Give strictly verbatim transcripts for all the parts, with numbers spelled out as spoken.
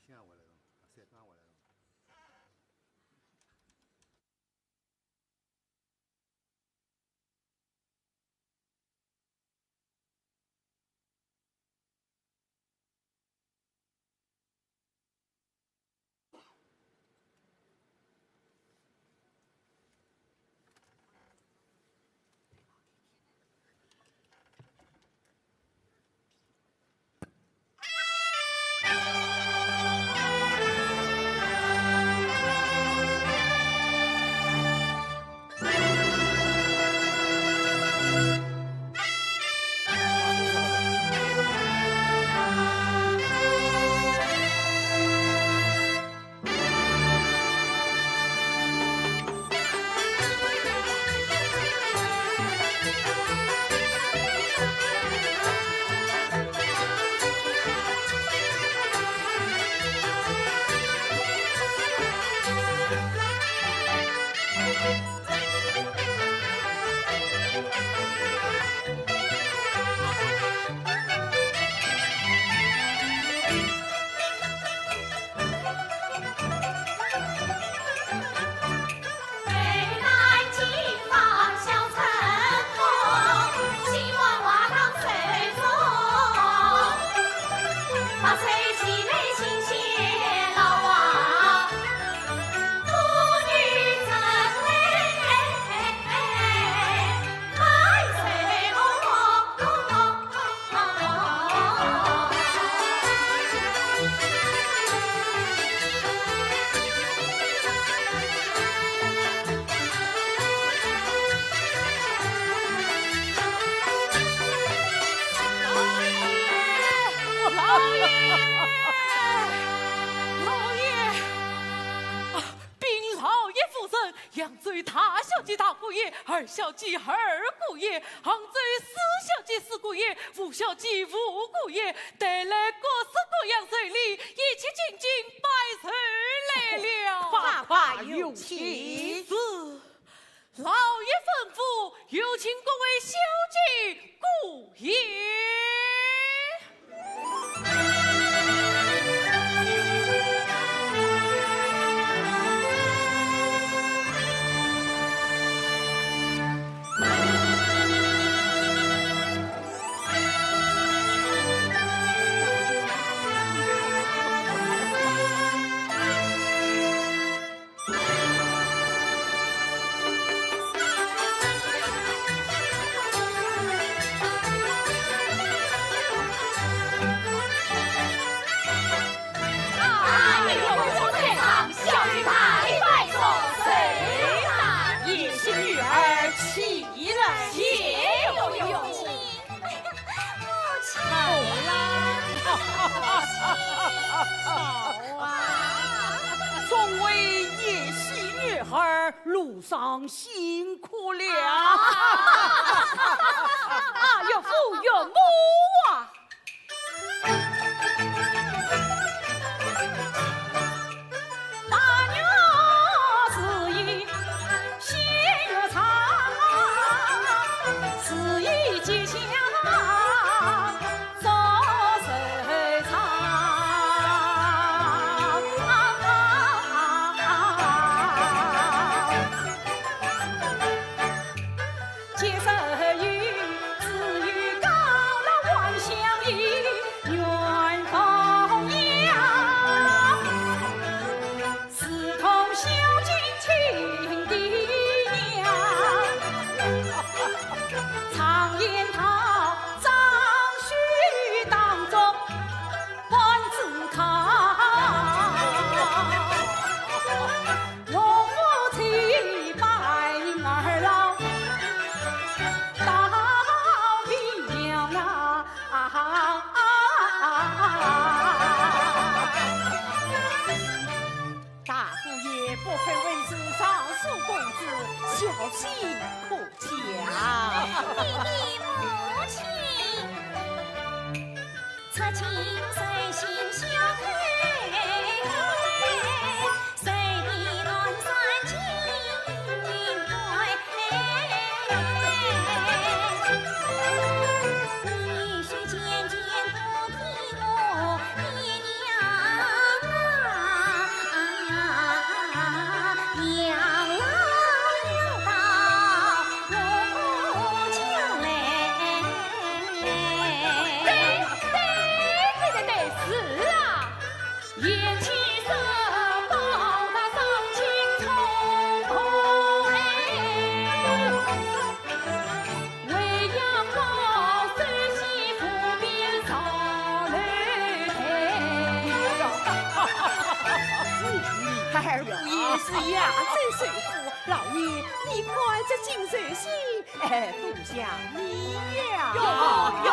听回来了，三讲回来了。老爷，老爷，啊，禀老爷夫人，扬州大小姐大姑爷，二小姐二姑爷，杭州四小姐四姑爷，五小姐五姑爷，带来各式各样寿礼，一切进京拜寿来了。快快有请。是。 老爷吩咐，有请各位小姐姑爷。哎呦，在上，小女大礼拜作寿。贤婿女儿起来。谢，有有有。 母亲。好啦。好啊。众位贤婿女儿，路上辛苦了。啊，岳父岳母啊。 大姑爷不愧为是尚书公子，孝心可嘉。你的母亲。这金寿喜，哎，多谢你呀。哟哟。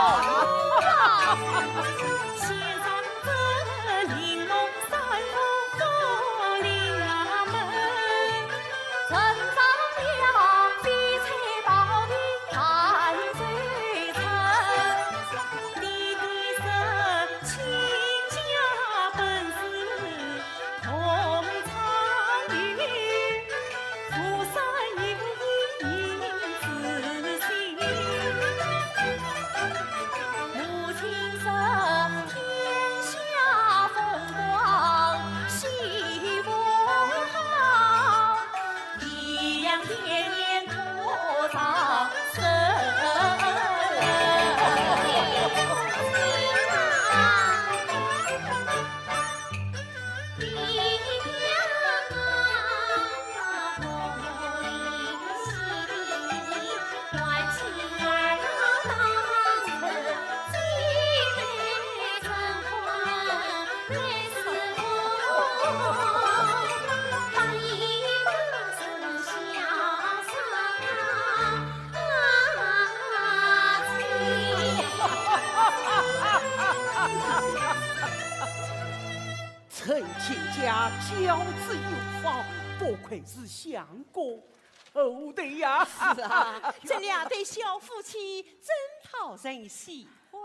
陈亲家教子有方，不愧是相公后代呀。是啊，这两对小夫妻真讨人喜欢。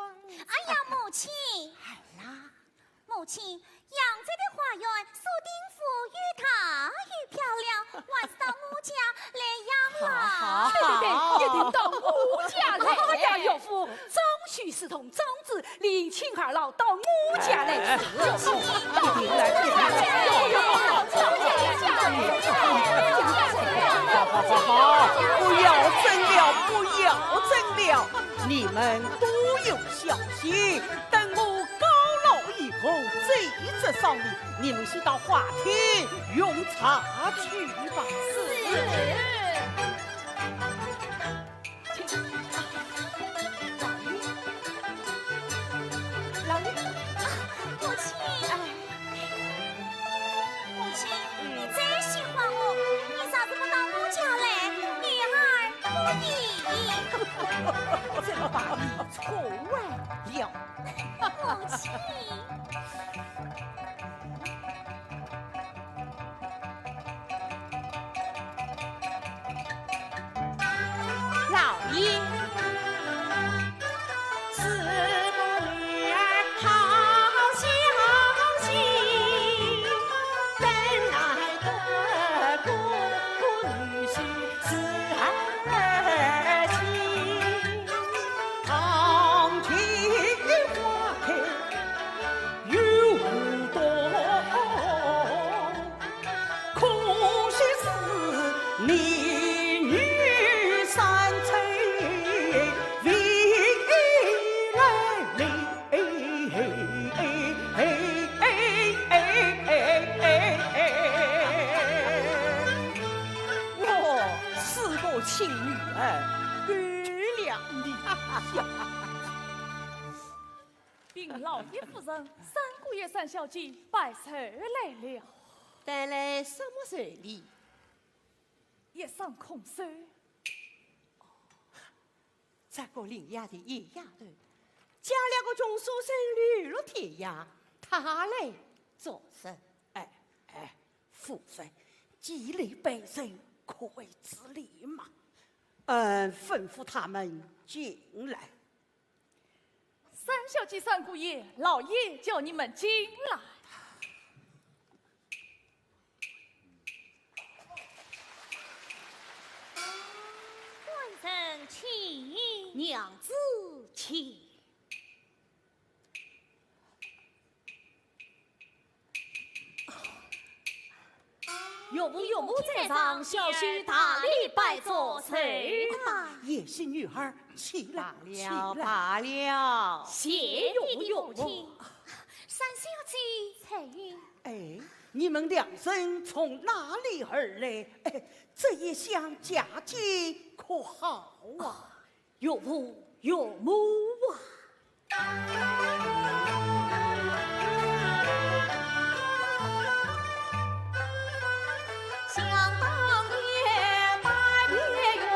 哎呀，母亲！哎啦，母亲，杨家的花园，说定府又大又漂亮，还是到我家来养老。好，好，对对对，一定到我家来。哎呀，岳父，张许是同张子 林亲二老到我家来住。一定来，一定来。好好好好，不要争了，不要争了，你们多有孝心，等我高老以后再作商量，你们先到花厅用茶去吧。是。 老爷。啊，母亲。哎。母亲，你最喜欢我，你咋这么到我家来？女儿不依。这个把你错怪了。母亲。 老爷。 我是个亲女儿，够了你。禀老爷夫人，三姑爷、三小姐拜寿来了。带来什么寿礼？一双空手。 这个林丫头野丫头，嫁了个穷书生流落天涯，她来作甚？哎，哎，夫人，既来拜寿，可谓知礼嘛。嗯，吩咐他们进来。三小姐、三姑爷，老爷叫你们进来。 官人请。娘子请。岳父岳母在上，小婿大礼拜作，寿。也是女儿，起来，罢了，起来。罢了。谢岳父岳母。三小姐。翠云。哎， 你们两人从哪里而来？哎，这一厢嫁接可好啊？岳父岳母啊。想当年拜别岳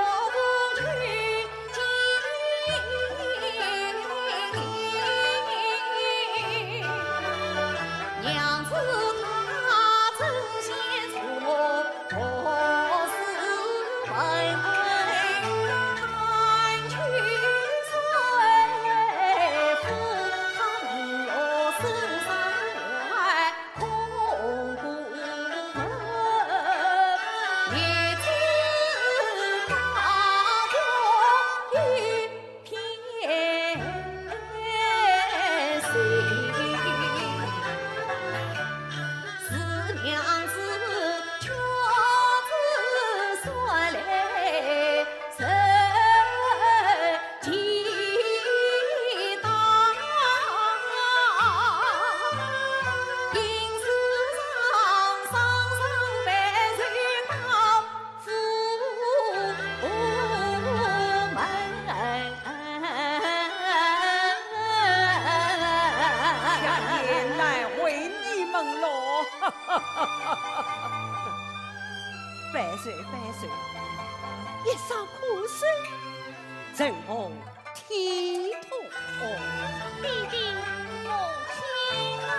身，成何体统？爹爹，母亲啊！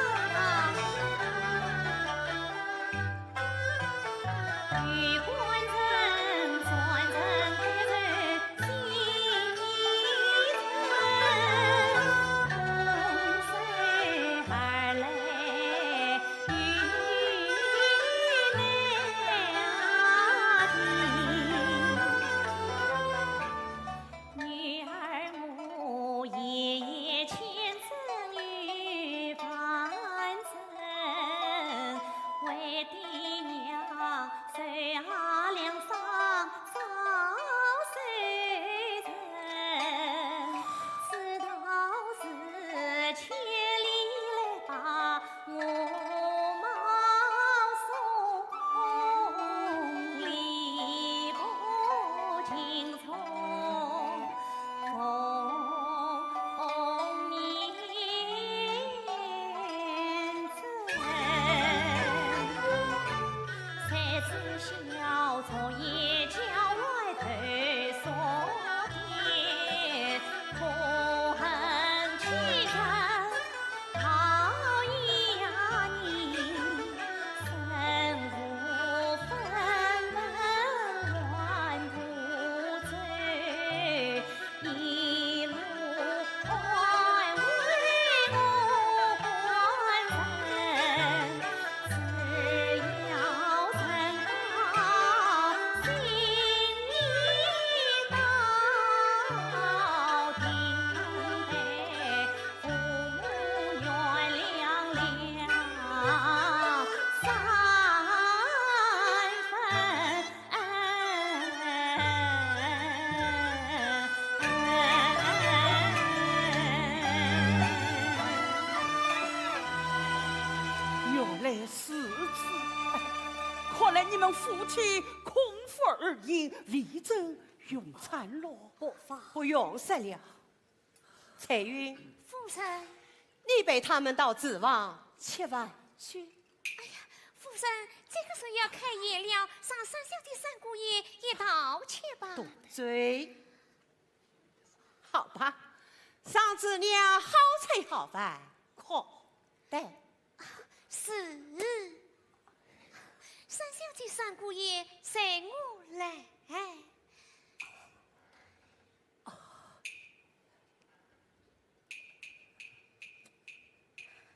原来如此，看来你们夫妻空腹而行，未曾用餐咯。不用说了。 彩云，夫人，你陪他们到厨房吃饭去。哎呀，夫人，这个时候要开宴了，让三小姐、三姑爷一道吃吧。多嘴。好吧，让厨娘好菜好饭，快带。是。三小姐、三姑爷，随我来。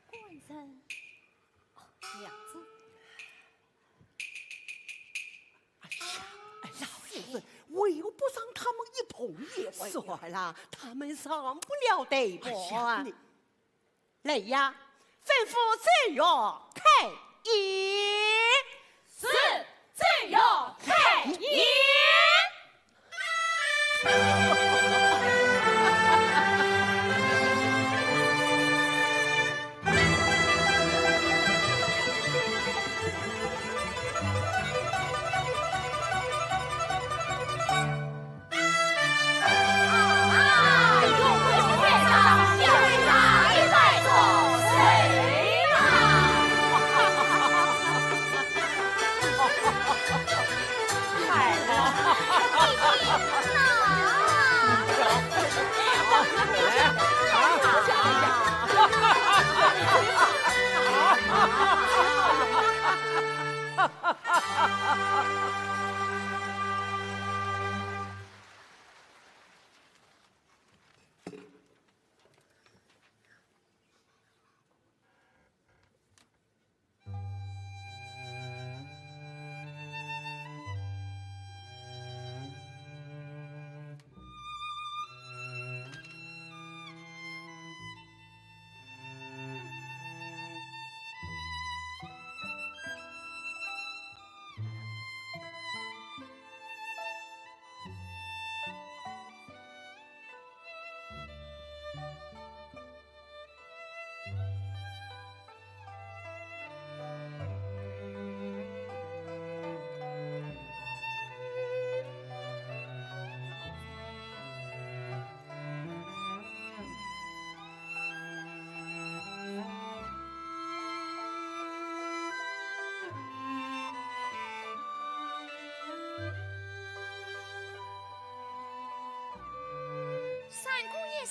官人，哦，娘子。哎呀，哎呀，夫人，为何不让他们一同也？算了，他们上不了台面啊。哎呀，你 来呀，吩咐周瑜开宴。是，周瑜开宴。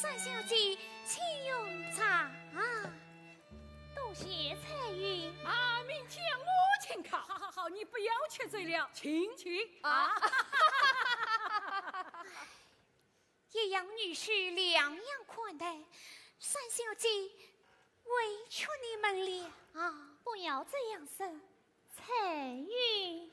三小姐，请用茶。多谢彩云。啊，明天我请客。好，好，好，你不要吃醉了，请，请。啊。啊。一样女婿，两样款待，三小姐委屈你们了。啊，不要这样说。 彩云。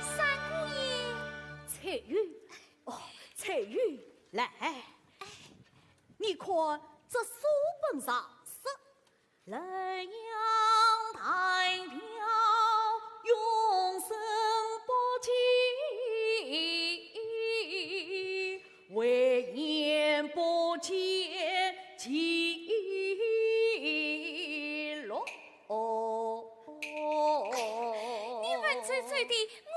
三姑爷。彩云，哦，彩云，来，你看这书本上说， 你文绉绉的，我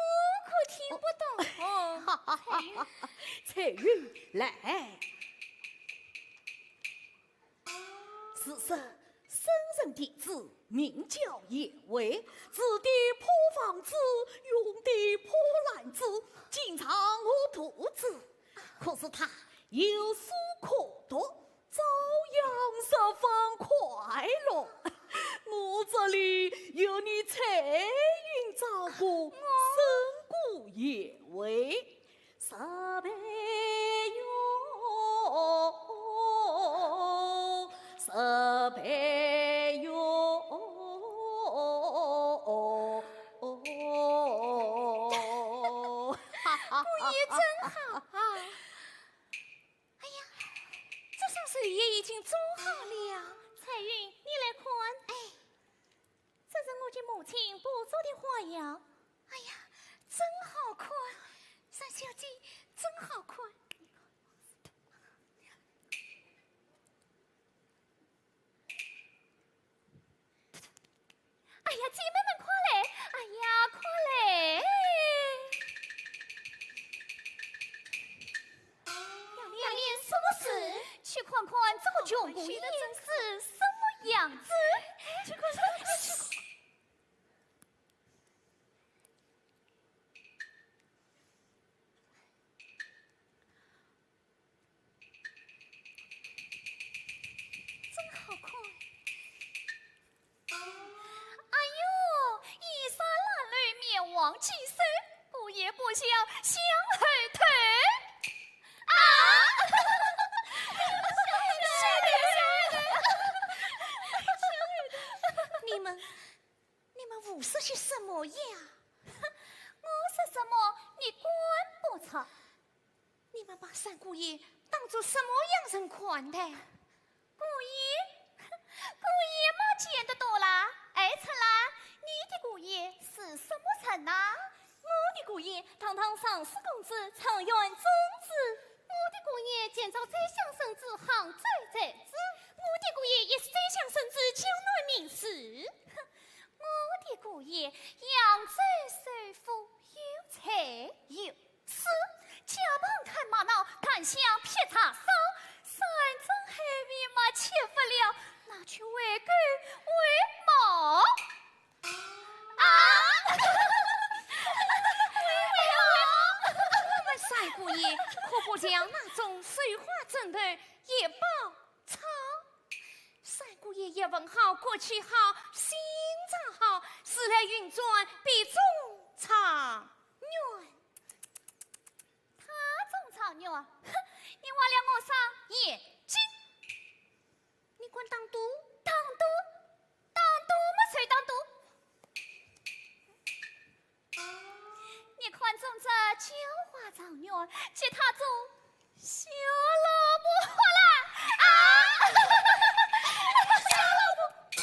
可听不懂。哦，彩云。彩云，来。 是说，圣人弟子名叫颜回，住的破房子，用的破篮子，经常饿肚子。可是他有书可读，照样十分快乐。我这里有你彩云照顾，胜过颜回。 十倍哟，十倍哟。姑爷真好啊！哎呀，这双寿鞋已经做好了。彩云，你来看。哎。 这是我给母亲补做的花样。哎呀，真好看！三小姐，真好看！哎呀，姐妹们快来！哎呀，快来！ 要练什么事？去看看这个穷鬼胭脂什么样子。去看看，去看。真好看。 哎呦，一山拦路，面黄肌瘦，不也不笑，向后退。啊！你们，你们胡说些什么呀？我说什么，你管不那把三姑爷当作什么样人看待？姑爷，姑爷嘛见得多啦，爱出啦，你的姑爷是什么人呐？我的姑爷堂堂上世公子，状元宗子。我的姑爷见着宰相圣旨，杭州才子。我的姑爷也是宰相圣旨，江南名士。我的姑爷扬州首富，有财有势，驾崩看马闹，弹箱劈柴烧，山珍海味嘛吃不了，拿去喂狗喂猫。啊！我们三姑爷可不像那种绣花针头一包 草。三姑爷学问好，国企好，心肠好，是来运转比中状元。他中状元，哼，你挖了我双眼睛。你敢打赌？打赌？打赌么谁打赌？ 你看中这叫花状元，给他做小老婆好了。啊！小老婆，你，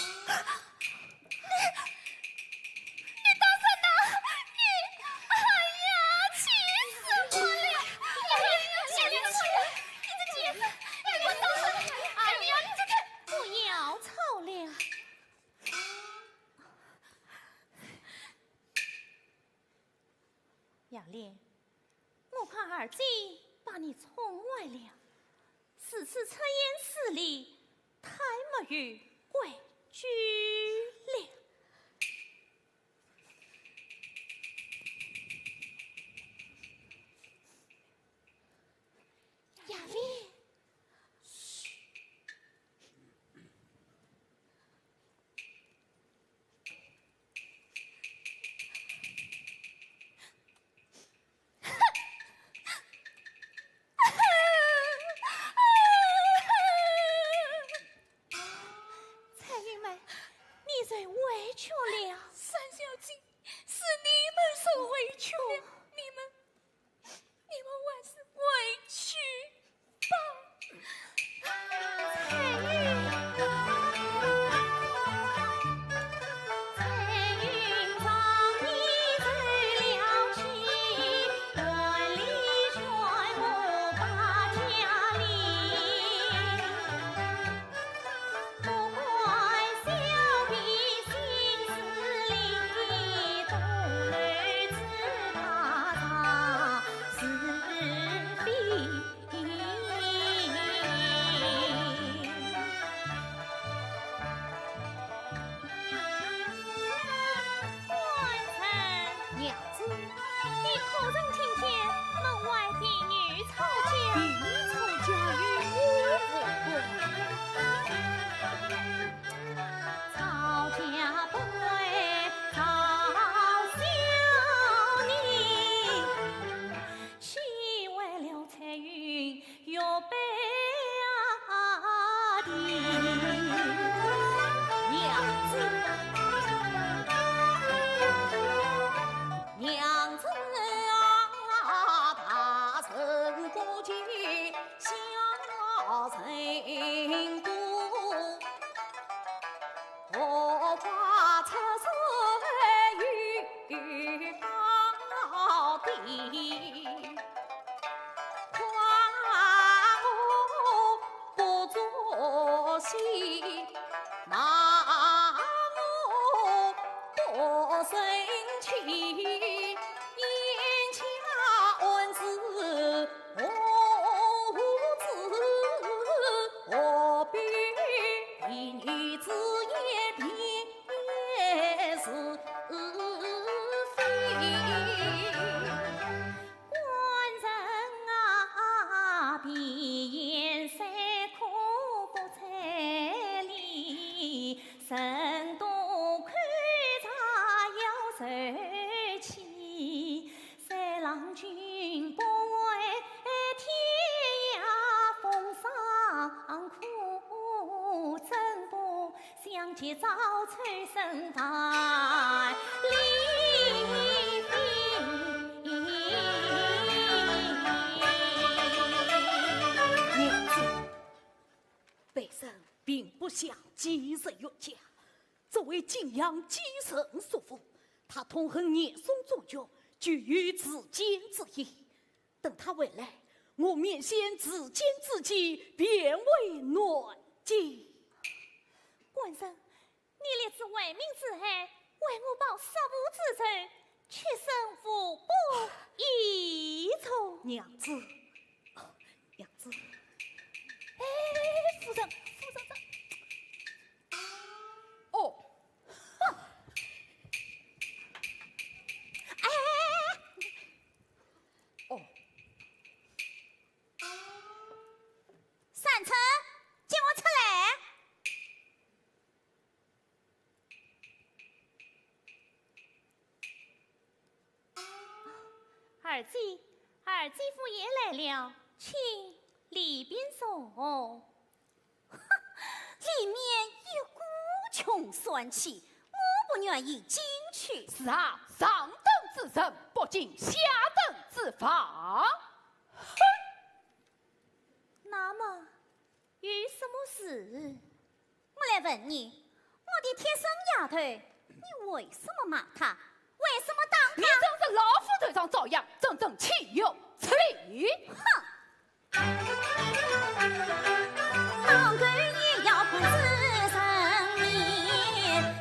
你当真的？你，哎呀，气死我了！哎呀，你这贱人，你给我打死！哎呀，你这个，不要吵了。 杨莲，我看二姐把你宠坏了，如此出言失礼，太没有规矩了。杨莲，嘘。 彩云妹，你受委屈了。三小姐，是你们受委屈了，你们 你们还是回去吧。官人。娘子。你可曾听见门外婢女吵架？婢女吵架与我无关。吵架不会吵小你，岂为了彩云 玉杯啊的娘子。娘子啊，大人不计小人过，何况出手有高低。 夸我不做戏，骂我不生气，眼下恩是何子，何必婢女之言便是非。 官人啊，闭眼三刻不睬你，人多看茶要受气。三郎君不为天涯风霜苦，怎不 想及早抽身万里飞。想今日冤家，这位景阳寄人所附，他痛恨严嵩总军，具有自尽之意。等他回来，我面献自尽之计，便为暖计。官人，你立志为民除害，为我报杀父之仇，却生无不义从。娘子，娘子。哎，夫人，夫人，这……哦，哎，哦，三春，给我出来！ 二姐，二姐夫也来了，请里边坐。哼，里面一股穷酸气，我不愿意进去。是啊，上等之人不进下等之房。哼！那么， 有什么事？我来问你，我的贴身丫头，你为什么骂她？为什么打她？你真是老虎头上遭殃，真正岂有此理！哼！当官也要看仔人面，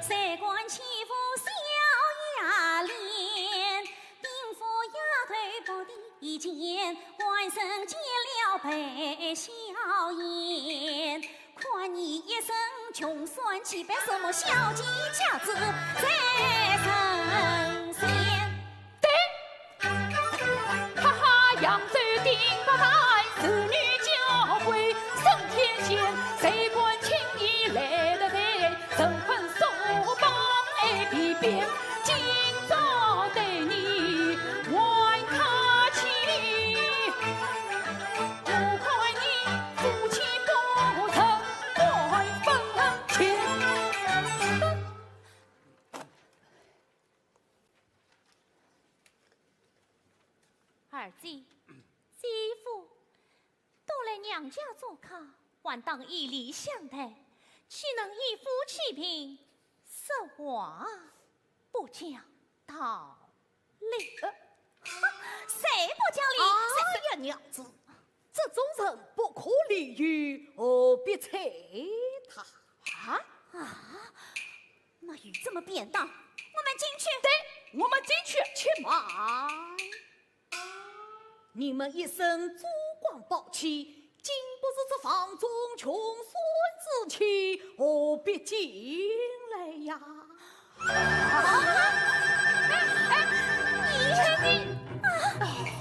谁敢欺负小丫脸？ 禀夫丫头不提前，官人见了白笑颜。看你一身穷酸气派，什么小姐架子在人前。对，哈哈，扬州丁八蛋，仕女娇贵胜天仙，谁敢轻易来得罪？ 人困书房挨皮鞭，今朝对你还客气。我看你夫妻不成，还分钱。二姐，姐夫， 都来娘家做客，还当以礼相待，岂能以夫欺贫，说话不讲道理？呃，谁不讲理？哎呀，娘子，这种人不可理喻，何必睬他？啊？啊？那有这么便当？我们进去。对，我们进去。且慢。 你们一身珠光宝气，竟不如这房中穷酸之气，何必进来呀？啊！哎，哎，你，你，啊，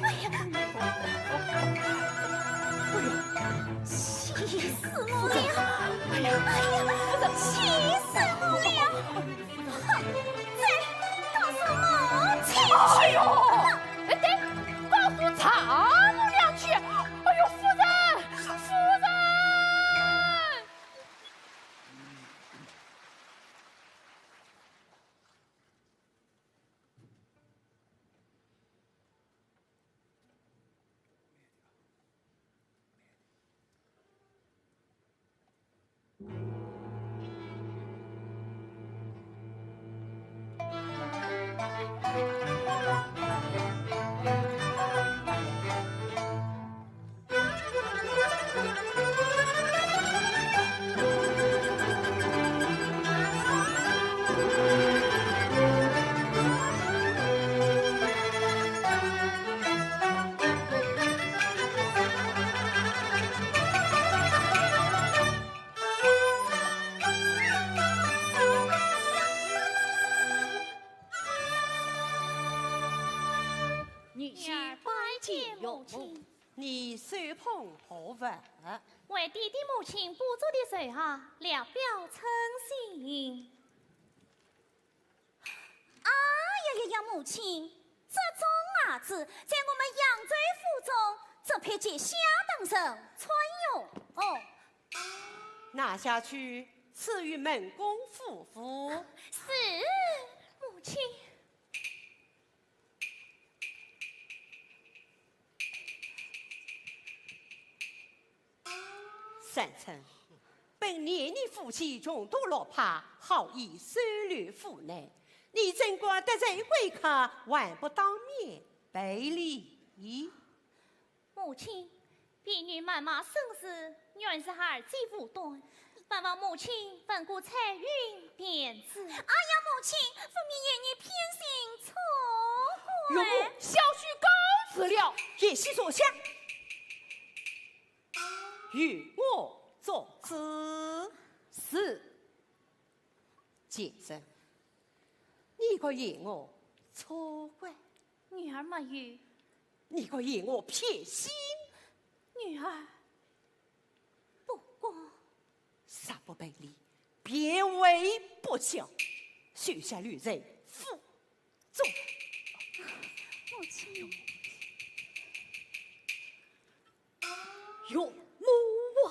哎呀，哎呀，气死我了！哎呀，哎呀，气死我了！ 哼，这告诉母亲去。哎呦，哎，对，告诉丈母娘去。哎呦，夫人，夫人。 女婿拜见母亲。你手捧何物？为爹爹母亲补做的寿鞋，聊表称心。 哎呀呀呀，母亲，这种鞋子在我们扬州府中，只配给下等人穿用。哦。拿下去，赐与门公夫妇。是，母亲。 三春，念你夫妻穷途落魄，好意收留府内，你怎敢得罪贵客，还不当面赔礼？母亲，婢女漫漫身世，原是儿子无端，还望母亲放过彩云便是。哎呀，母亲，分明爷爷偏心错怪。岳母，小婿告辞了。贤婿坐下。 由我做主。是。贱人，你敢嫌我错怪？女儿没有。你敢嫌我偏心？女儿不敢。若不赔礼，便为不孝，休想留在府中。母亲。 岳母啊！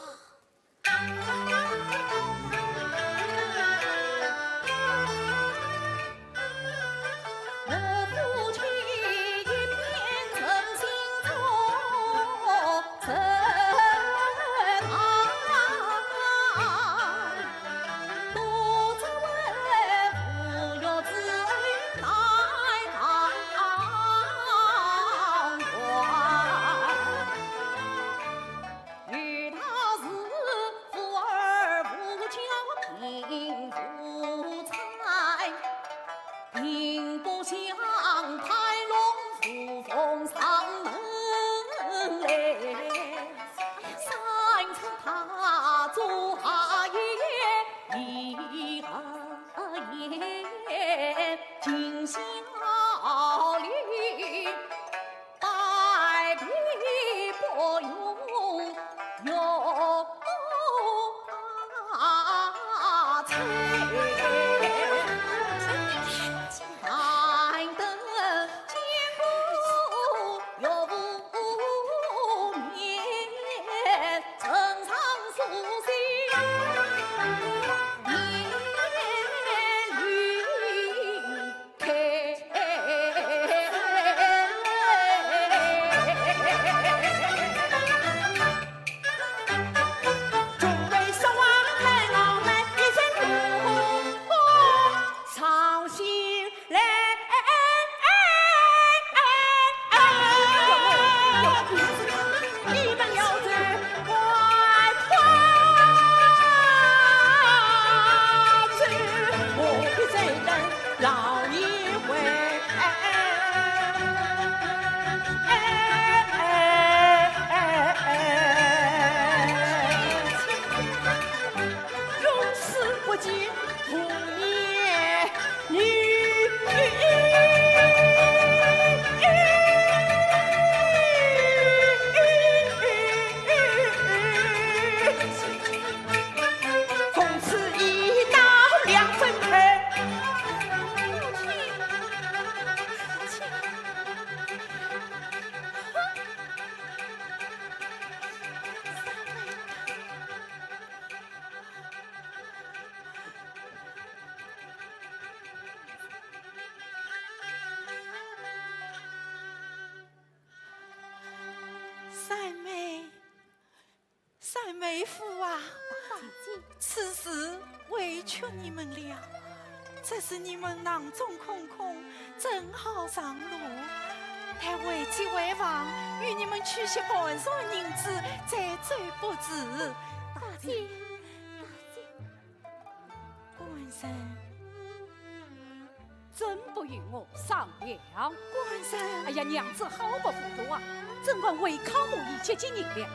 三妹，三妹夫啊，姐姐。此事委屈你们了。这是你们囊中空空，正好上路。待回去回房，与你们取些盘缠银子，再走不迟。大姐，大姐。官人。 怎不与我商量？官人。哎呀，娘子好不糊涂啊，怎敢违抗母意，借几银两？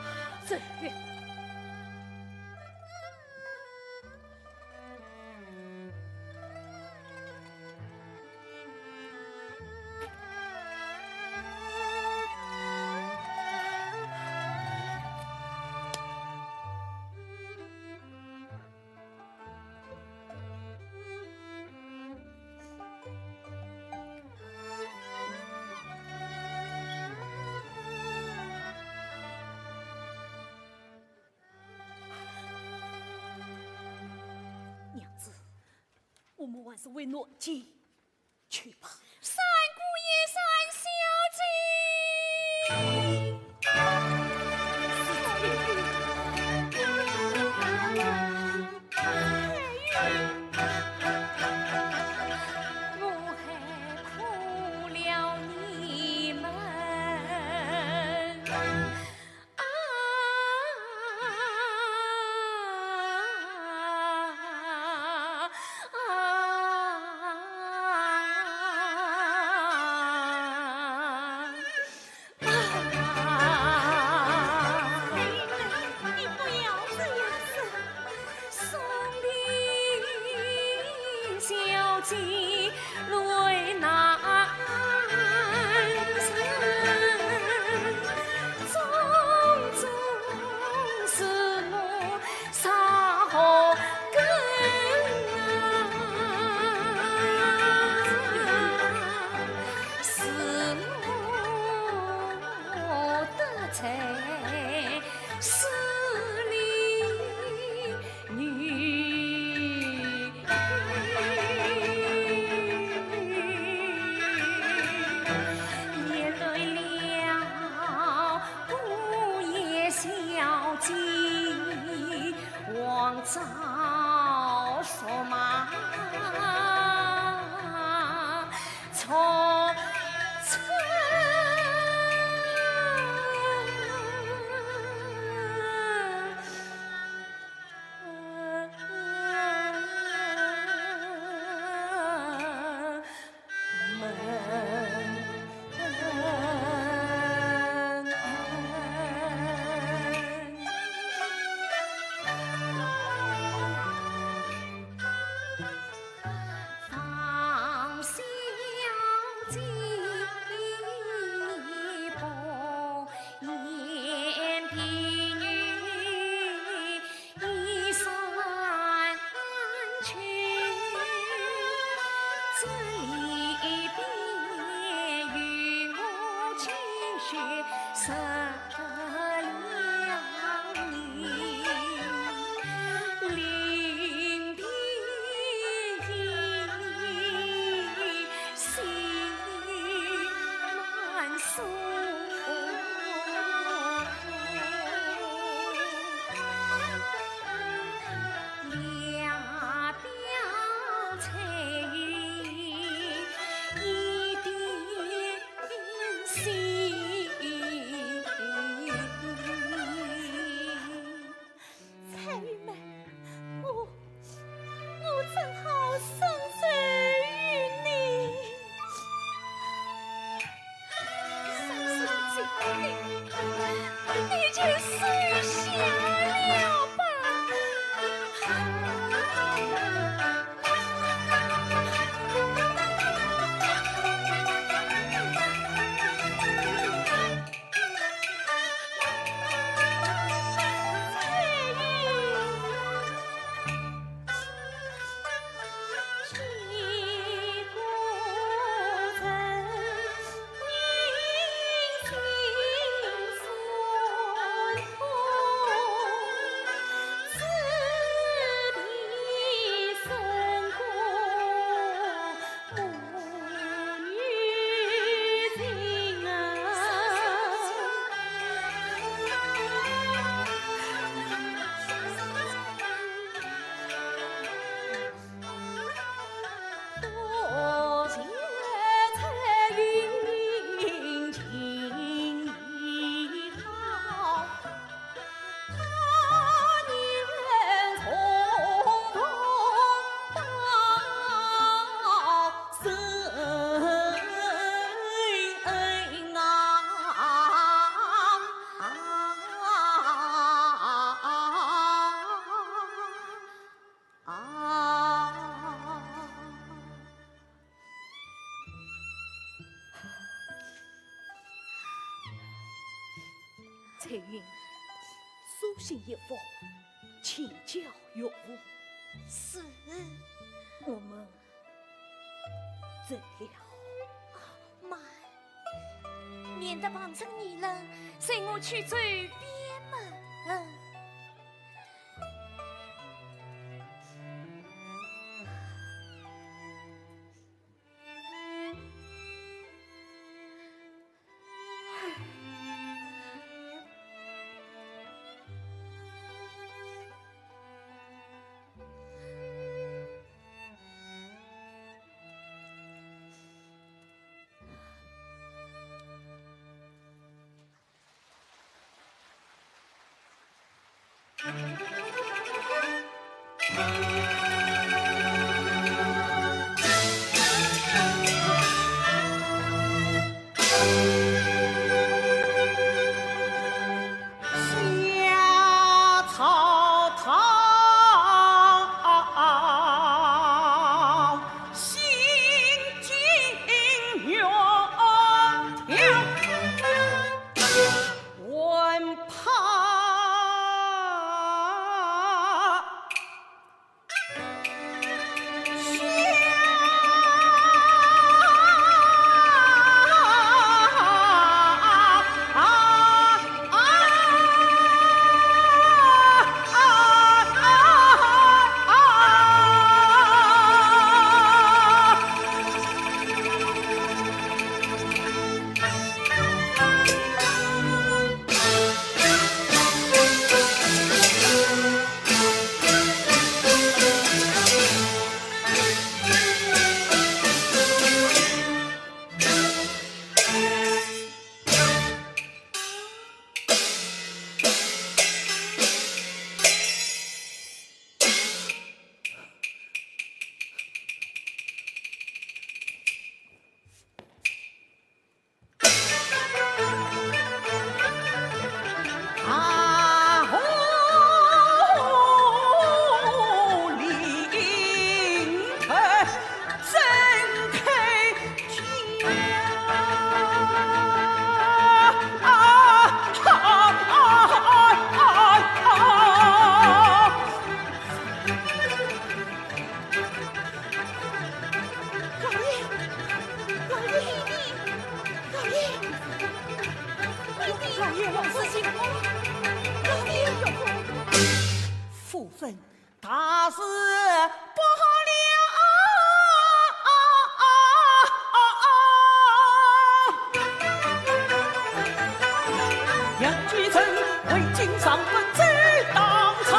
走。 娘子，我们还是回南京去吧。三姑爷，三小姐。在是你女。连累了姑爷小姐，枉遭说骂。 错错。方小姐不言贫女一身轻，这里边有我积蓄十 两银，临别依稀难诉。两表彩云一点 心。彩云妹，我，我怎好生受于你？伤心的情，你就收下了吧。 彩云，书信一封，请教岳父。是。我们走了。慢，免得碰着你了，随我去走边门。人，大事不好了！杨继盛为今上奔走当朝，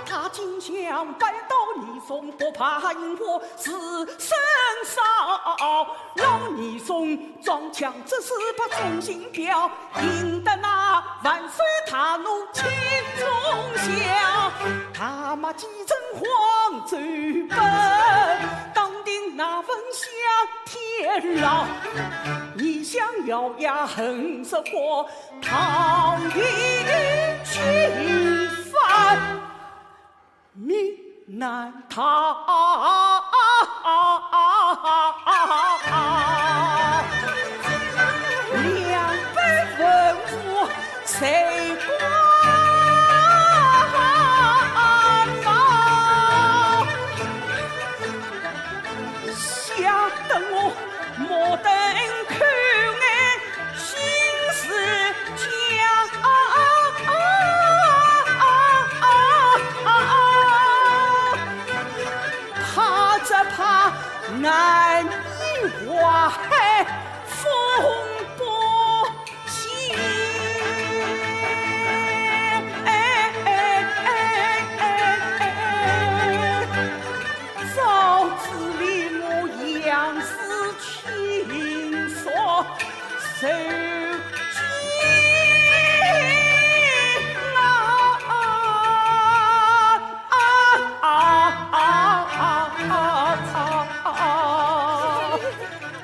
他今想赶到严嵩，不怕因祸自身烧。老严嵩装腔作势把忠心表，引得那万岁大怒心中响。他骂继 继盛黄州本，当庭那文相天牢，你想咬牙恨这个唐寅钦犯，命难逃。两百文武 谁敢冒？吓得我目瞪口呆，心似焦。怕只怕难以化海风波。 早知你我杨氏亲属受惊啊！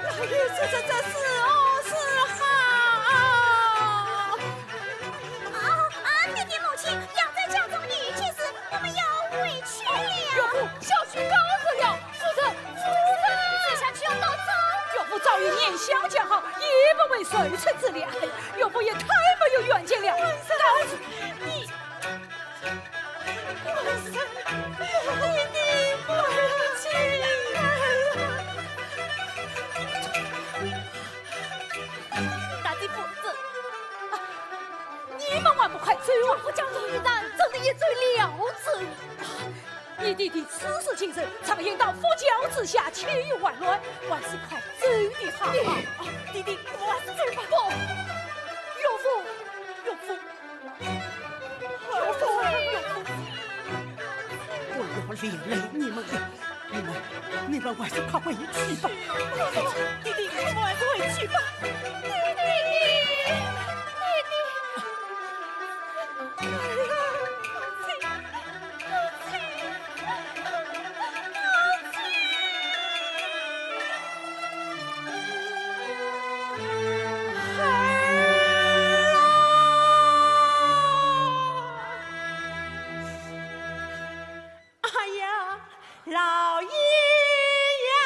老爷，这这这是哦，是好。啊啊！爹爹母亲，养在家中已经是我们要委屈了。岳父，小婿告辞了。夫人，夫人，这下去要到早。岳父早已年孝讲好，也不会受此之礼。岳父也太没有远见了。告辞。你 官人，你的母亲。大姐夫，这，啊，你们还不快走啊！我家夫人真的也走了走。你弟弟此事情深，常言道佛脚之下岂有完卵，还是快走的好。弟弟，我们还是走吧。不，岳父，岳父， 我要连累你们了，你们，你们还是快回去吧。弟弟，我们还是回去吧。弟弟，弟弟，哎呀，母亲，母亲。 哎呀，老爷呀！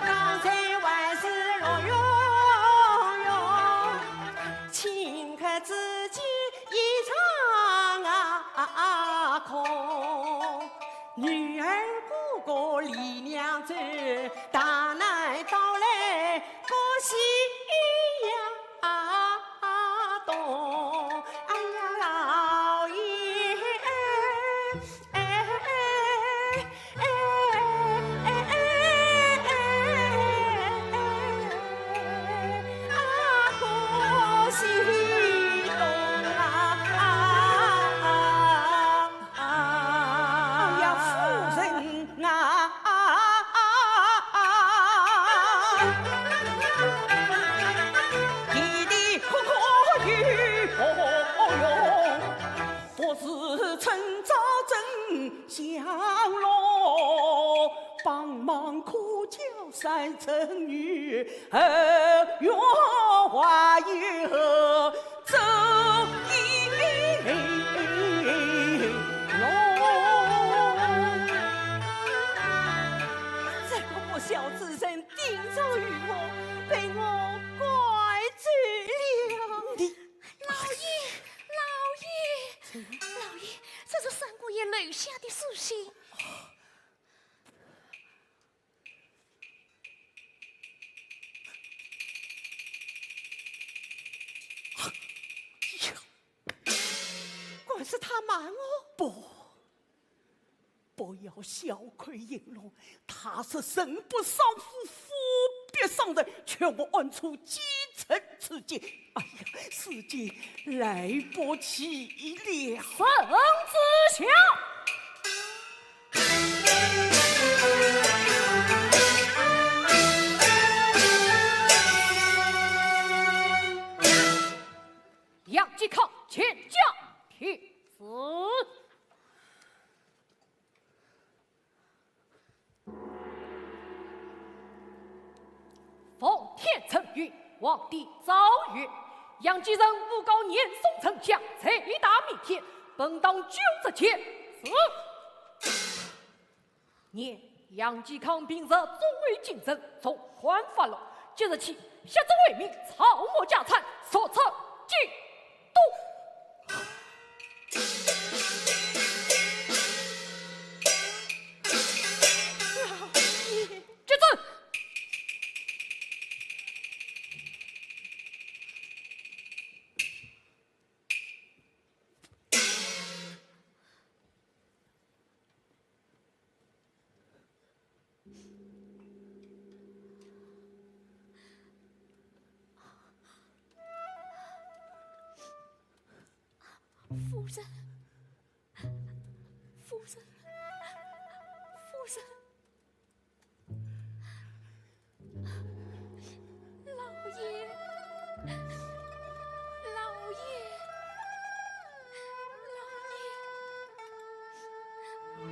刚才还是乐融融，顷刻之间一场啊空。 女儿哥哥李娘子，大难到来各西呀东。哎呀，老爷，哎，哎，哎，哎，啊，各西东啊。 哎呀，夫人啊，弟弟可可有何用？不是趁早征降落，帮忙可叫三成女，二月还有 这一龙。这个不孝之人定着于我，被我拐走了。你，老爷，老爷，老爷，这是三姑爷留下的书信。慢哦。不，不要小看应龙，他是人不伤父，父必伤人，劝我暗处几程之计。哎呀，时间来不及了。圣旨下。杨继康，见驾。 子。奉天承运，皇帝诏曰：杨继盛诬告严嵩丞相，罪大弥天，本当九族剪除。 念杨继康平日忠厚谨慎，从宽发落，即日起，削职为民，抄没家产，速出京都。老爷。接旨。 夫人，夫人，夫人。 老爷，老爷，老爷。 如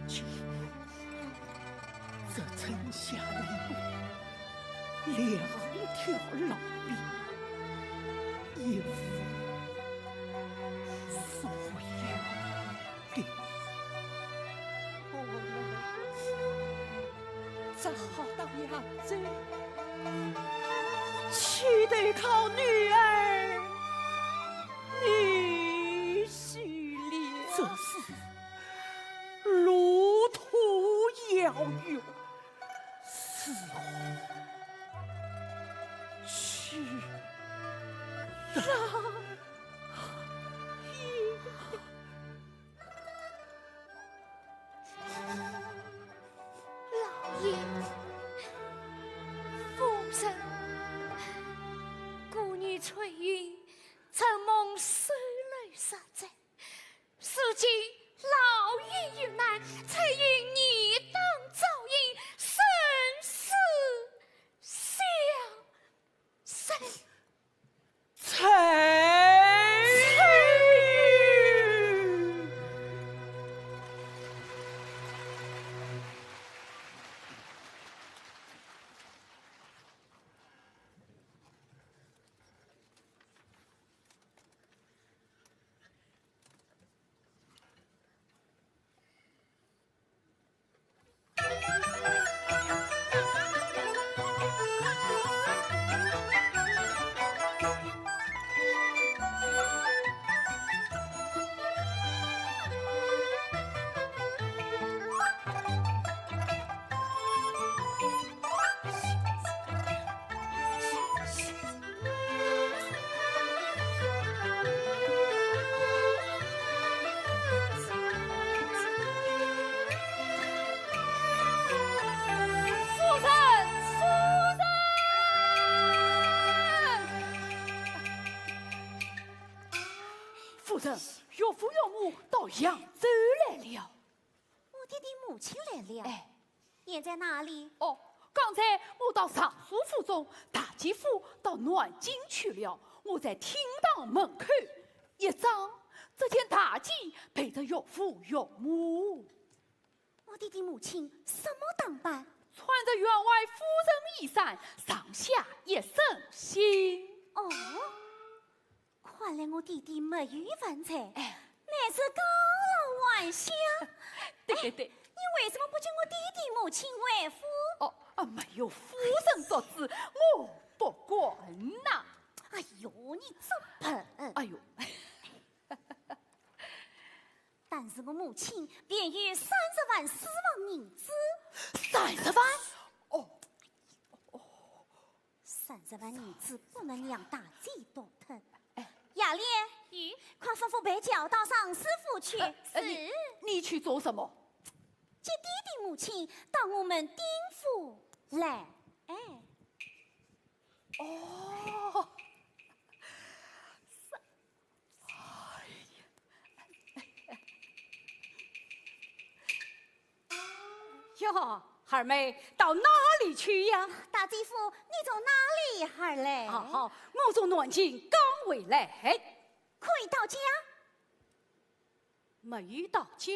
今这城下里两条老命，一无所有的，我们只好到扬州去投靠女儿女婿了。这是路途遥远， 如何去得？老爷，夫人，孤女翠云曾蒙收留十载， 如今老爷遇难，翠云年当早夭，身死相随。翠云。 夫人，夫人！夫人，岳父岳母到扬州来了。 我爹爹母亲来了。哎。现在哪里？哦，刚才我到尚书府中，大姐夫到南京去了，我在厅堂门口一张，只见大姐陪着岳父岳母。我爹爹母亲什么打扮？穿着员外夫人衣衫，上下一身新。哦，看来我爹爹没有饭菜。哎。乃是告老还乡。对对对。哎，你为什么不请我爹爹母亲回府？哦，啊，没有夫人做主，我不敢呐。哎呦，你这笨！哎呦。但是我母亲便有三十万私房银子。三十万？哦，三十万银子不能让大姐多吞。哎。雅莲，咦？快吩咐陪轿到尚书府去。呃，呃，你，是。你去做什么？接爹爹母亲到我们丁府来。哎。哦，是。哎呀。 哟，二妹，到哪里去呀？大姐夫，你从哪里而来？哦，哦，我从南京刚回来。可有到家？没有到家。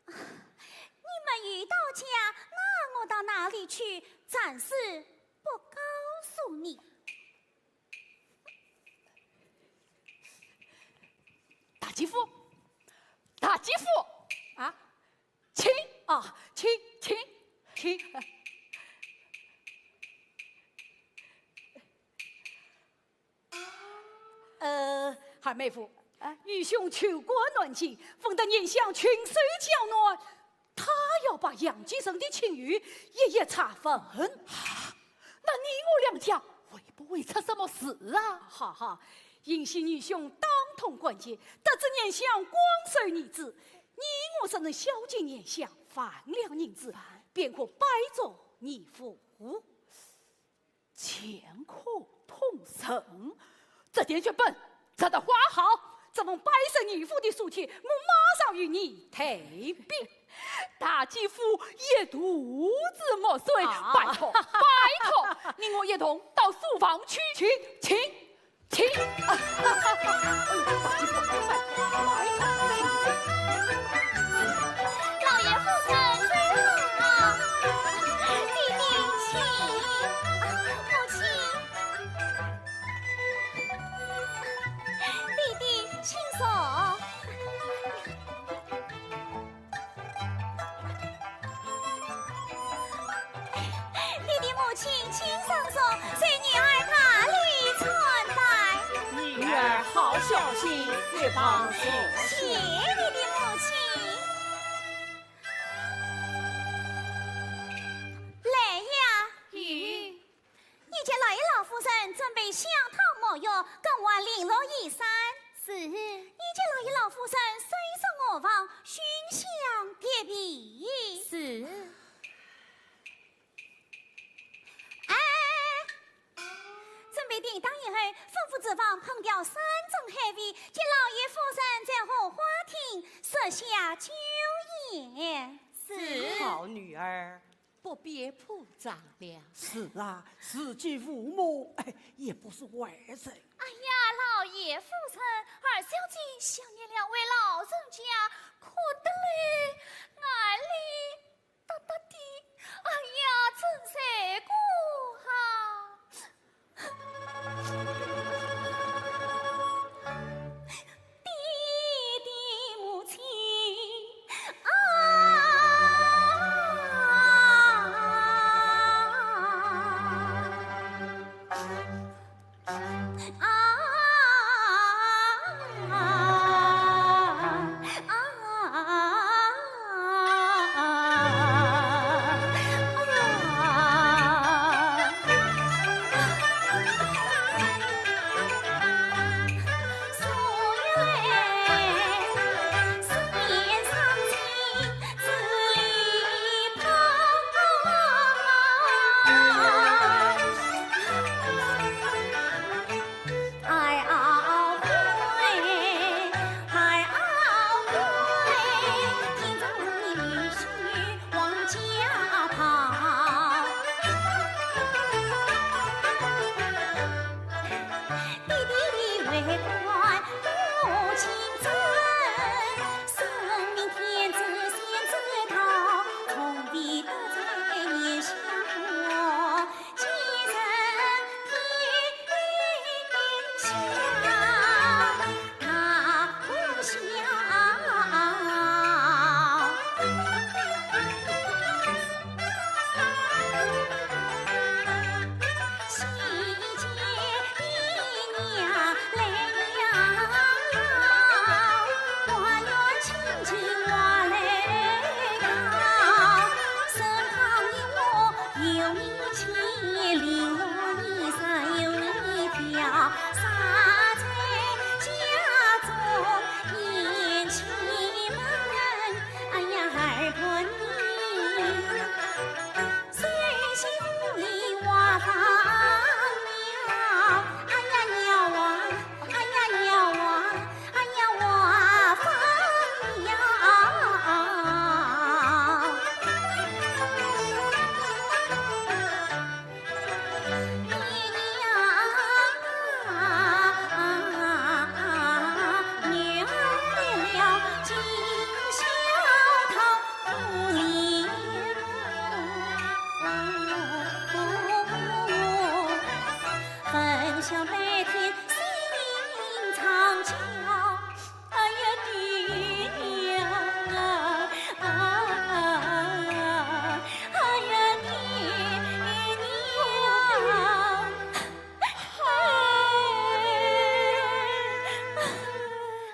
你没有到家，那我到哪里去？暂时不告诉你。大姐夫，大姐夫，啊？ 请啊，请，请，请。呃，二妹夫，啊？愚兄求过南京，闻得年相群守交难，他要把杨继盛的亲友一一查问。啊，那你我两家会不会出什么事啊？哈哈，幸喜愚兄当通关节，得知年相广收义子， 你我若能孝敬年相，万两银子，便可拜作义父。钱可通神，这点血本，这的花好，这封拜寿义父的书帖，我马上与你退禀。大姐夫一肚子墨水，啊。拜托，拜托，你我一同到书房去。请，请。 请。哎呦，大姐夫，快，快。老爷夫人走了，弟弟请。啊，母亲。弟弟，请坐。 弟弟母亲，请上座，随女儿大礼参拜。女儿好孝心，一旁请。谢弟弟母亲。兰呀。咦？ 你叫老爷老夫人准备香汤沐浴，更换绫罗衣衫。是。你叫老爷老夫人收拾卧房，熏香叠被。是。哎，准备便当以后，吩咐厨房烹调山珍海味，请老爷夫人在荷花厅设下酒宴。是。好女儿， 不必铺张了。是啊，自己父母，哎，也不是外人。哎呀，老爷夫人，二小姐想念两位老人家，哭得来，眼泪答答滴。哎呀，真难过啊。 爹爹母亲啊，啊，啊，啊。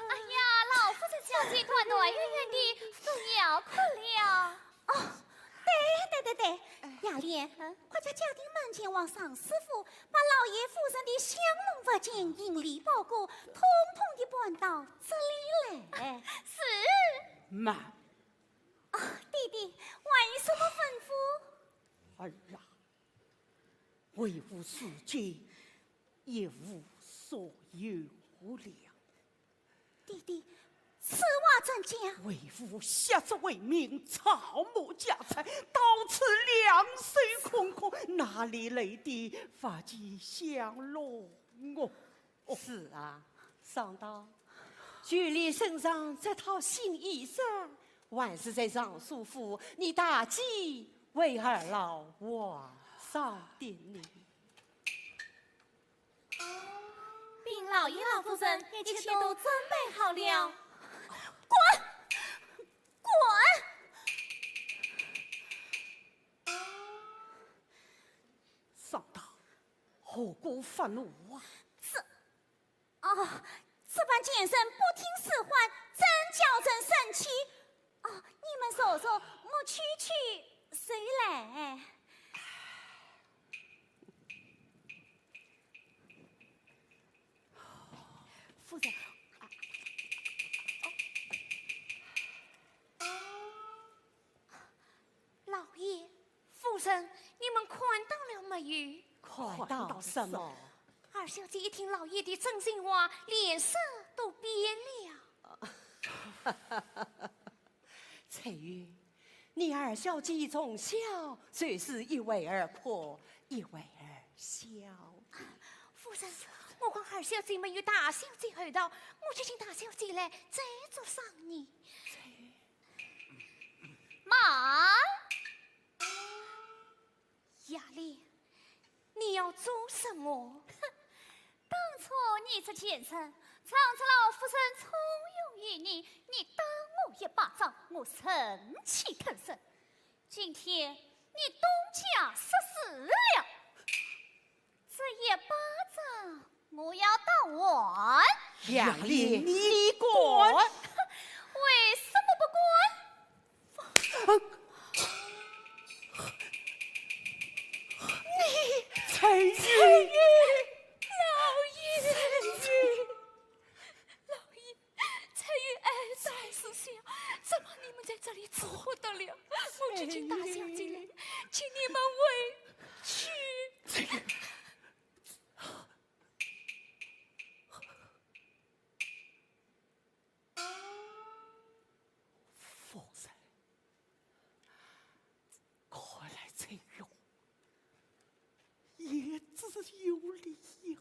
哎呀，老夫人小姐团团圆圆的，不要哭了。哦，对对对对，雅莲，快叫家丁们前往尚书府，把老爷夫人的香炉、佛钳、银礼包裹，统统的搬到这里来。是。慢。哦，爹爹，还有什么吩咐？儿啊，为父如今一无所有了。 爹爹，此话怎讲？为父削职为民，草木家财，到此两手空空，哪里来的发髻香炉哦？是啊，上当，就你身上这套新衣裳，还是在尚书府你大姐为二老换上的呢。 禀老爷老夫人，一切都准备好了。滚！滚！上当，何故发怒啊？这……哦，这般贱人不听使唤，真叫人生气。哦，你们坐坐，我去去就来。 夫人，啊，哦。老爷，夫人，你们看到了没有？看到什么？二小姐一听老爷的真心话，脸色都变了。 翠云，你二小姐从小就是一会儿哭，一会儿笑。夫人，我看二小姐没有大小姐厚道，我去请大小姐来，再做商议。慢！ 雅丽，你要做什么？哼，当初你这贱人，仗着老夫人重用于你，你打我一巴掌，我忍气吞声。今天你东家失势了，这一巴掌 我要打还。雅丽，你敢？为什么不敢？你，翠云。翠云，老爷。翠云，老爷，翠云哀在树下，怎么你们在这里吃不得了？我去请大小姐来，请你们回去。翠云。 夫人，看来翠云言之有理呀。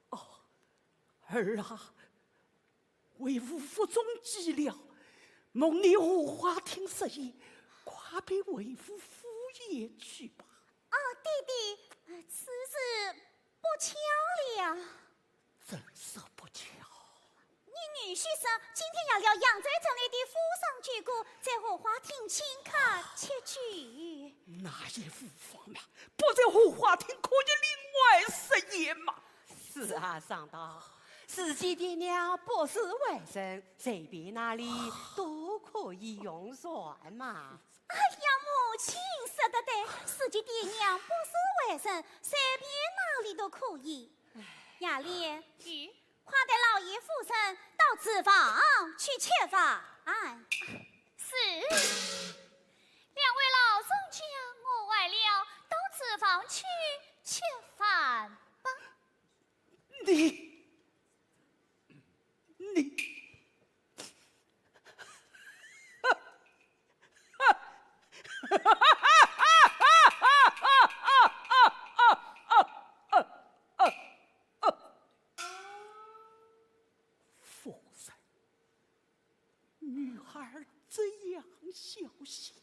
哦，儿啊， 为父腹中饥了，蒙你荷花厅设宴，快便为父赴宴去吧。哦，爹爹，呃，此事不巧了。怎说不巧？你女婿说今天要料杨再城里的富商酒馆，在荷花厅请客吃酒。那也无妨嘛，不在荷花厅可以另外设宴嘛。 是啊，上当，世姐爹娘不是外人，随便哪里都可以用膳嘛。哎呀，母亲说得对，世姐爹娘不是外人，随便哪里都可以。雅丽，咦？快带老爷夫人到厨房去吃饭。是。两位老人家，我晚了，到厨房去吃饭吧。 你，你，女儿这样孝心，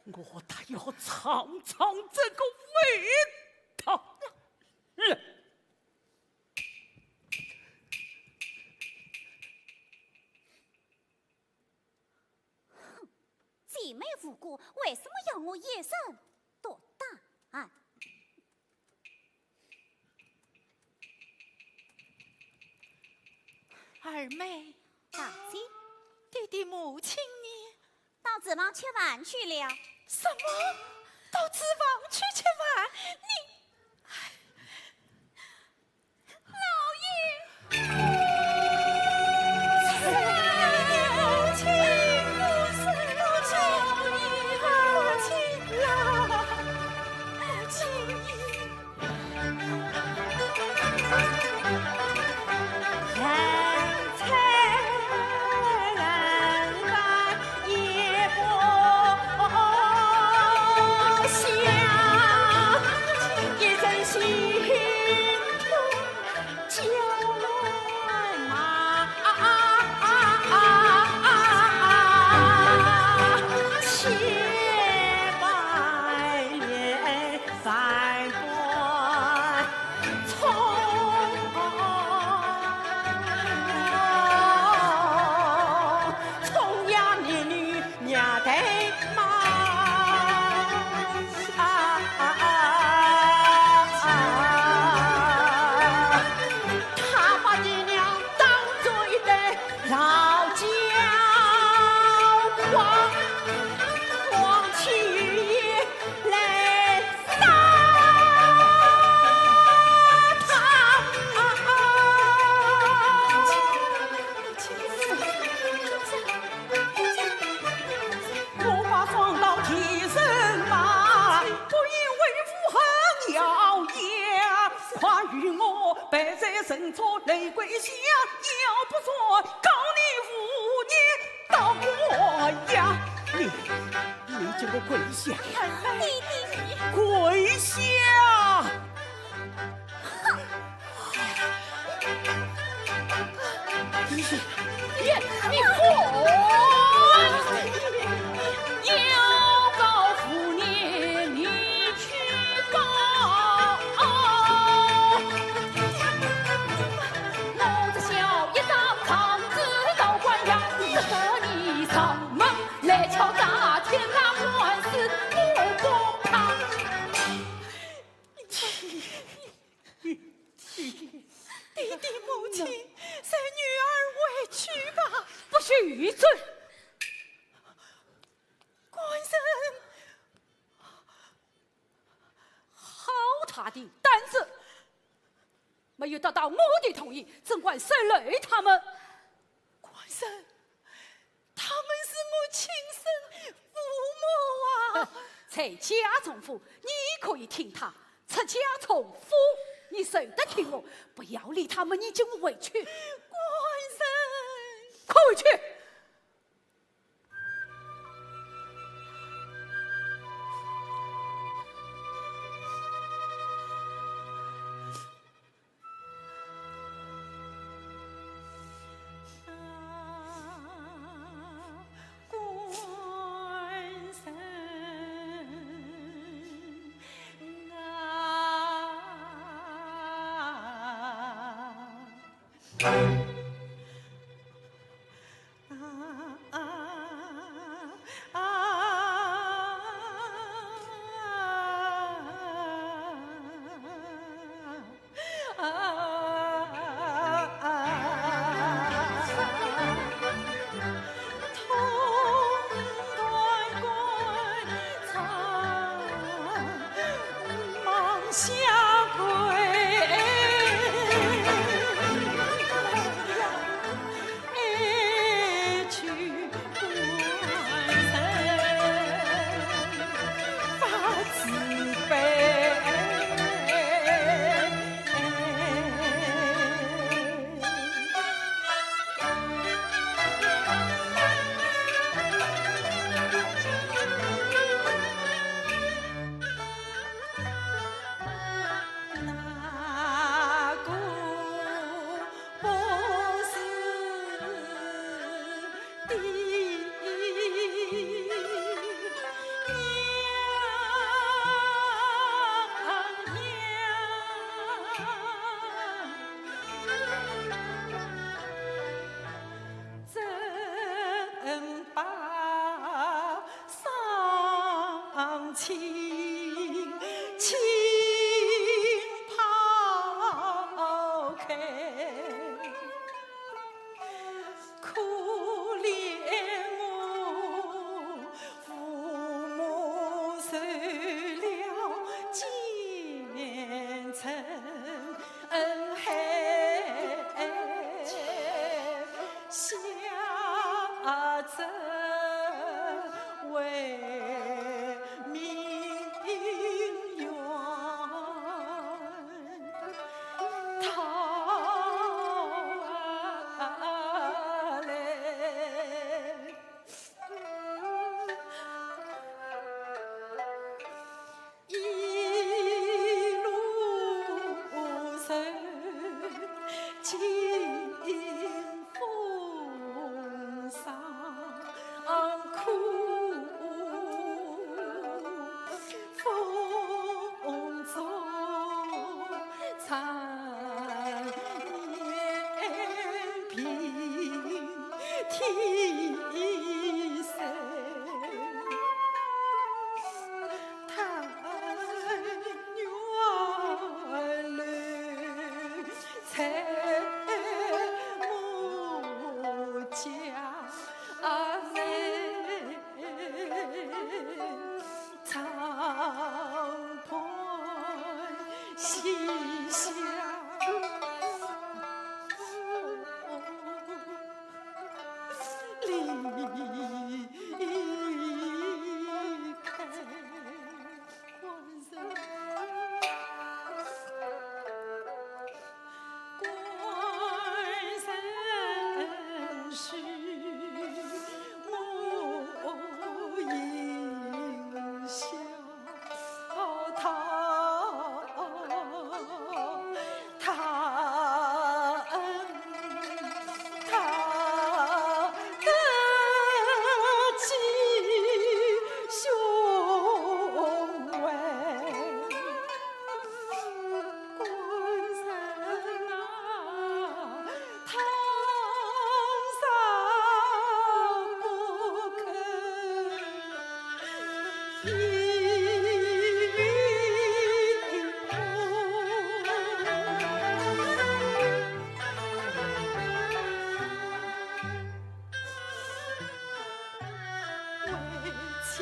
我倒要尝尝这个味道了。姐妹无辜，为什么要我一人独担？二妹，大姐，爹爹母亲呢？到厨房吃饭去了。什么？到厨房去吃饭？你……你，你叫我跪下！跪下！你，你，你没有得到我的同意，怎敢收留他们？官人，他们是我亲生父母啊！在家从父，你可以听他；出家从夫，你休得听我。不要理他们，你跟我回去。官人，快回去！把双亲轻轻抛开，可怜我父母受了奸臣。 恩害下这位名媛讨来。 一路上清风送客，风中 长眠平地深，叹远流在我家门。 长伴西厢离开。官人 官人是我应笑他，他恩他德气胸怀。 官人啊，倘若不肯依我，为妻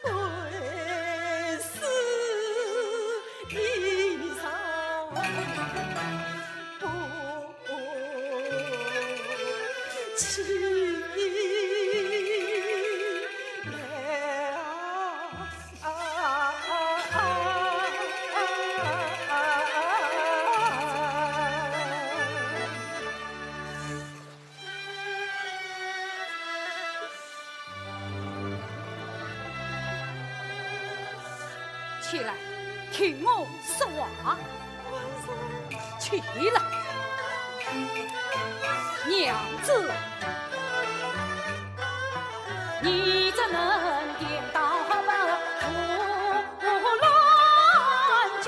我 起来，听我说话。起来，娘子，你怎能颠倒不乱讲？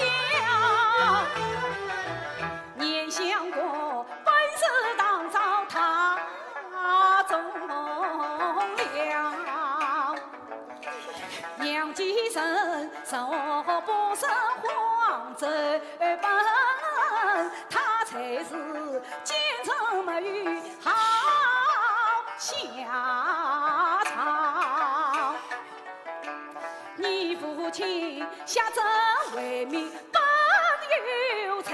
念相国 本是当朝太宗了，娘既然若不是荒州本，他才是奸臣，没有好下场。 你父亲下葬为民本有才，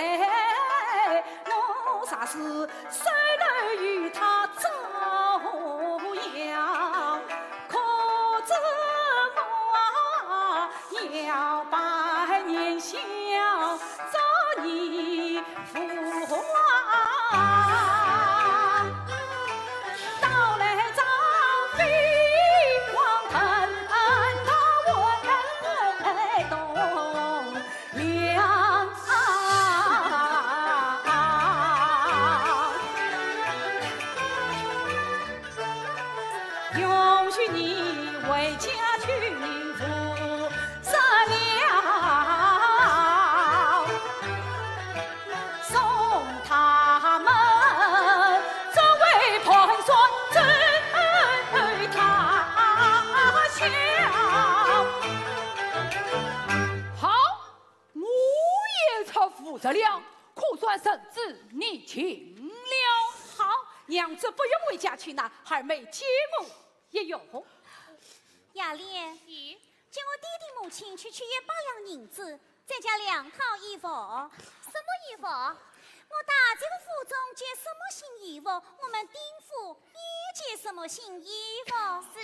我若是收留与他遭殃，可知我要百年孝做你 父王，到来张飞王腾到文东梁。容许你回家去服侍了。 送他们作为盘算，这了，可算绳之以情了。好，娘子不用回家去拿，二妹借我一用。雅莲，借我爹爹母亲区区一百两银子，再加两套衣服。什么衣服？我大姐的府中借什么新衣服，我们丁府也借什么新衣服。是。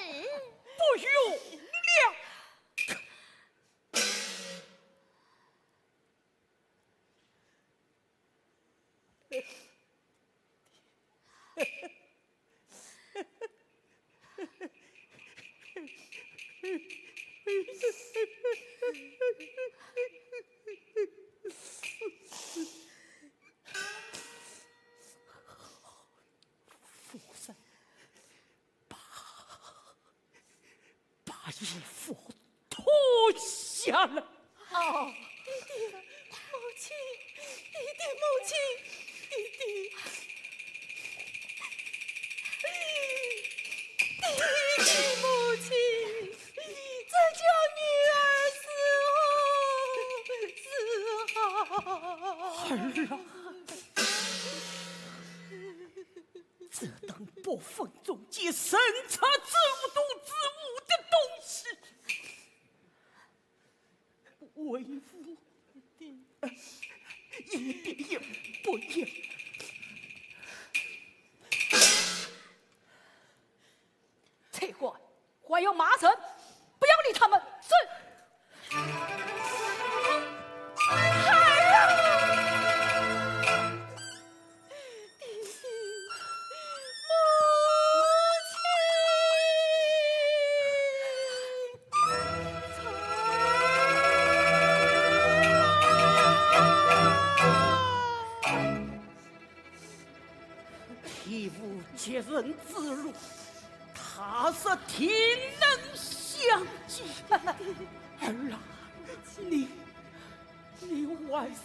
不用了。夫人，把，把衣服脱下来。哦，爹爹，母亲，爹爹，母亲，爹爹，爹爹，母亲，这叫女儿是何是何？儿啊，这等薄粉中间生出这么多这么的东西， 为父的，一点也不要。差官，还有骂人，不要理他们，是。 天无绝人之路，他日定能相见。儿啊，你，你还是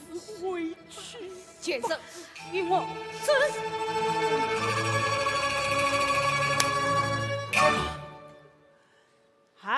回去。贱人，与我走。哎！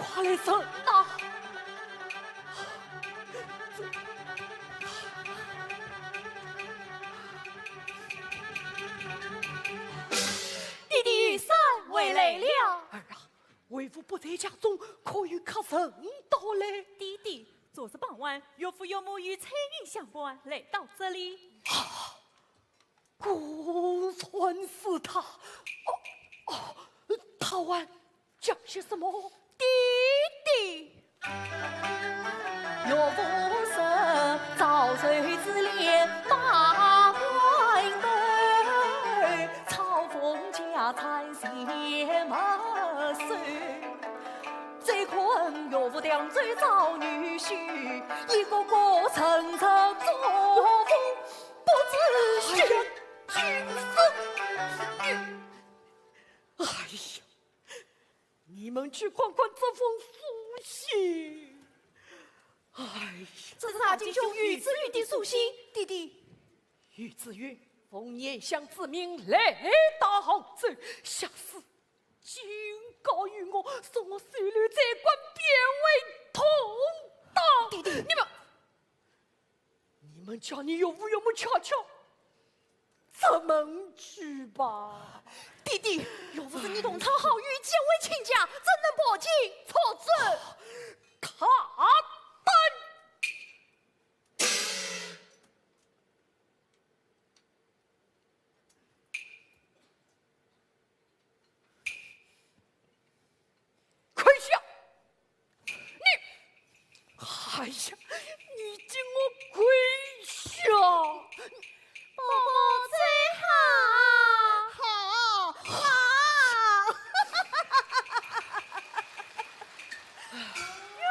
快来人呐！弟弟，玉山回来了。儿啊，为父不在家中，可有客人到来？弟弟，昨日傍晚，岳父岳母与翠云相伴来到这里。啊，果然是他。哦，哦，他还讲些什么？弟弟。 哎呀，你们去看看这封书信。哎呀，这是大金兄于子云的书信，弟弟。于子云奉严相之命来到杭州，下书警告于我，说我收留宰官变为同党。弟弟，你们 你们叫你岳父岳母去去，出门去吧。弟弟，岳父是你同窗好友，结为亲家，怎能抱进出走？卡丹！ 跪下！你，哎呀，你给我跪下！宝宝最好。好，好。哟，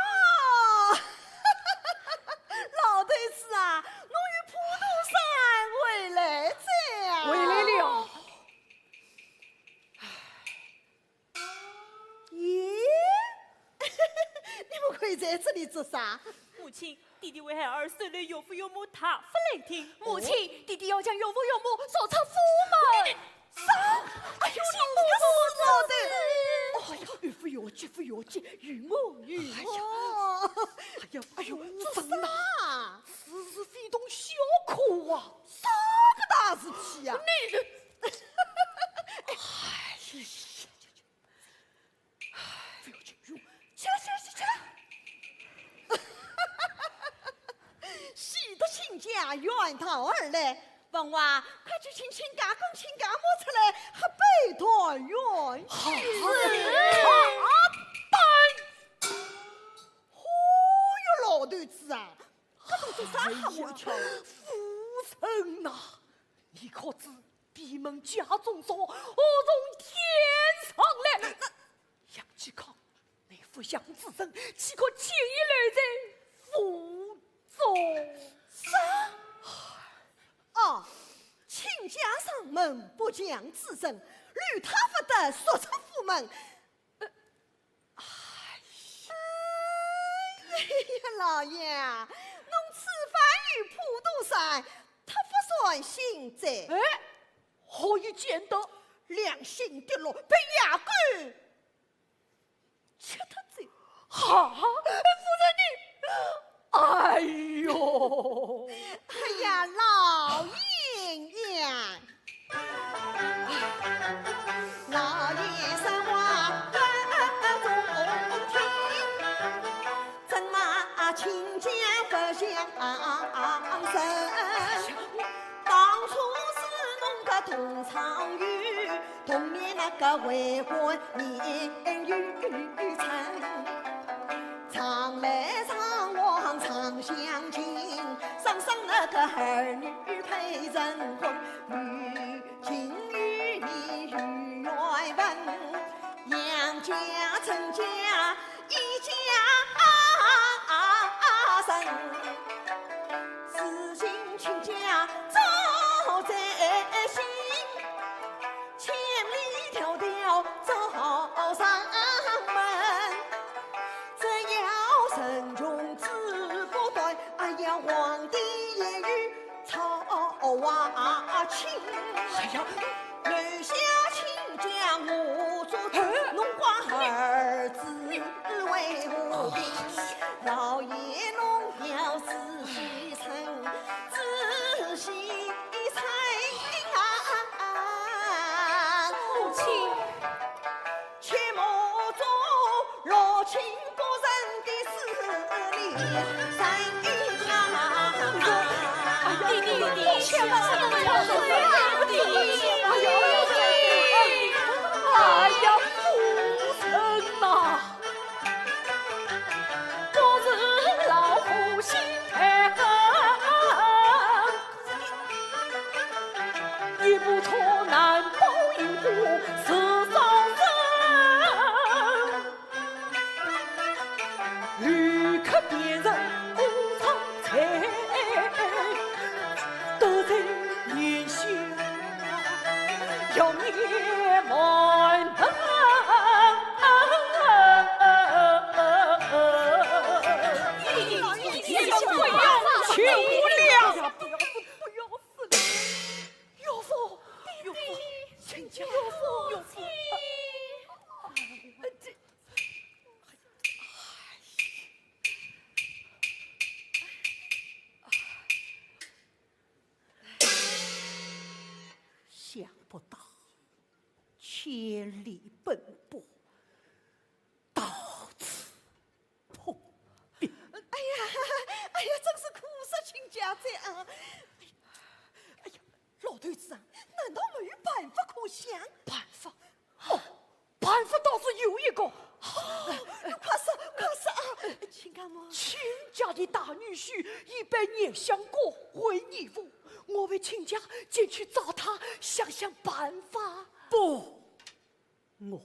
老头子啊，侬由普陀山回来哉啊？回来了。 咦，你们跪在这里做啥？母亲，弟弟为孩儿收留岳父岳母大发雷霆。母亲，弟弟要将岳父岳母逐出府门。啥？哎呦，你这个死老头！哎呀，岳父岳母，岳父岳母，与我，与我。哎呀，哎呦，做啥？此事非同小可啊！啥个大事体呀？你，哎呀！ 不要紧，去，去，去，去。喜得亲家远道而来，文华，快去请亲家公、亲家母出来，喝杯团圆酒。好，好，好。哦哟，老头子啊，搿种做啥好啊？哎呀，夫人呐，你可知 闭门家中坐，祸从天上来。杨继康，你不祥之人，岂可轻易留在府中？啥？哦，亲家上门不祥之人，留他不得，速出府门。 哎呀，老爷，侬此番游普陀山，忒不算心哉。哎，何以见得？良心跌落，被野狗吃脱哉。哈，夫人你，哎呦！哎呀，老爷呀！ 老爷说话不中听，怎奈亲家不相信。当初是侬个同窗友，同年那个为官年幼成，常来常往常相近，常说那个儿女配成婚，女 今与你有缘分，杨家陈家一家人，如今亲家早在心，千里迢迢走上门，只要人穷志不短，哎呀，皇帝也有 操啊亲。哎呀，留下亲家我做主，哎，侬管儿子为老爷侬要仔细听，仔细听啊！母亲，切莫做落情不仁的事，你人啊！哎呀，弟弟，弟弟，千万不要这样，弟弟。哎呀，哎呀，夫人呐！ 不是老夫心太狠，一步错难保有祸是伤身。旅客别人工厂财，都在眼下。 要灭门。你，你，你，你，不要，不要，不要，不要，岳父，岳父，亲家，岳父，岳父。 想不到千里奔波，到此碰壁。哎呀，哎呀，真是苦煞亲家哉啊！哎呀，哎呀，老头子啊，难道没有办法可想？办法？哦，办法倒是有一个。哦，快说，快说啊！亲家么？亲家的大女婿已被严相公为义父，我为亲家前去找他，想想办法。不，我，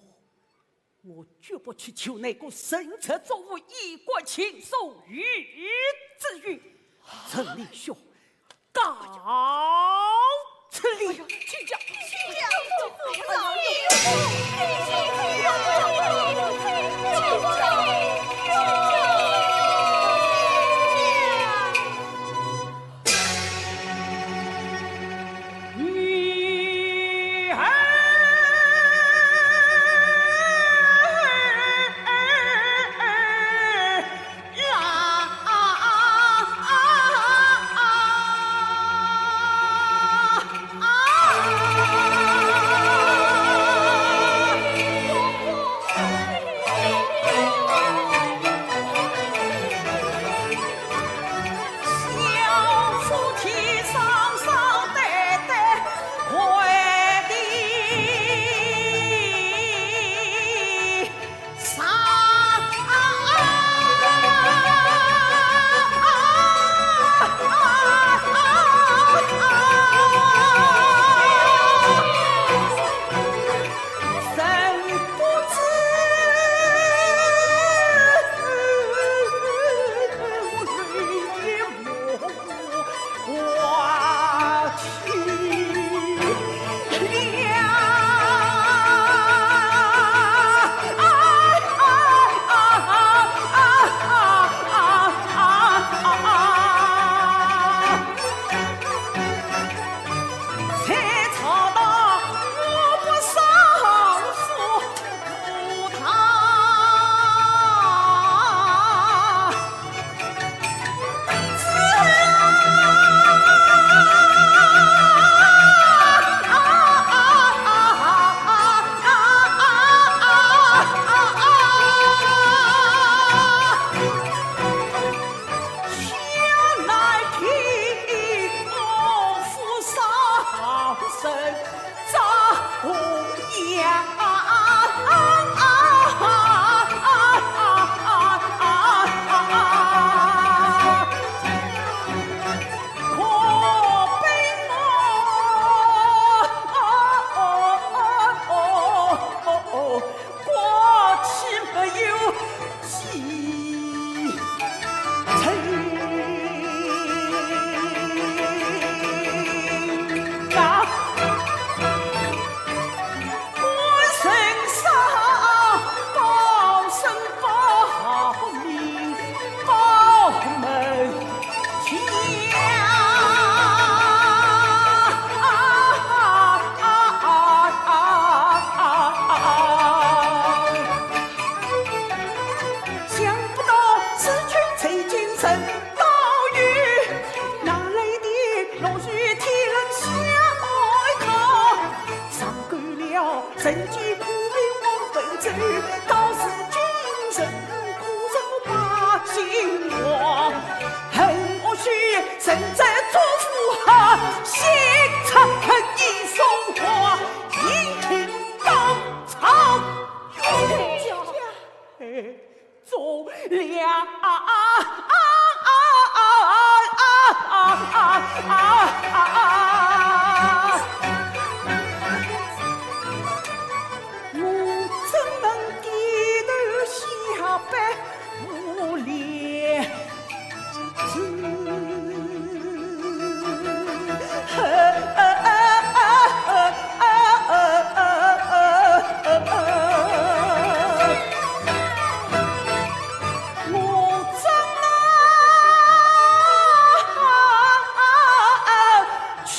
我绝不去求那个神职作务、衣冠禽兽于子玉。陈令兄，告 此理。哎呀，亲家，亲家，老爷，亲家，亲家，亲家。这祝福啊，心诚意送花，一定当场。哎，中了。我怎能低头下拜无礼之？我怎能去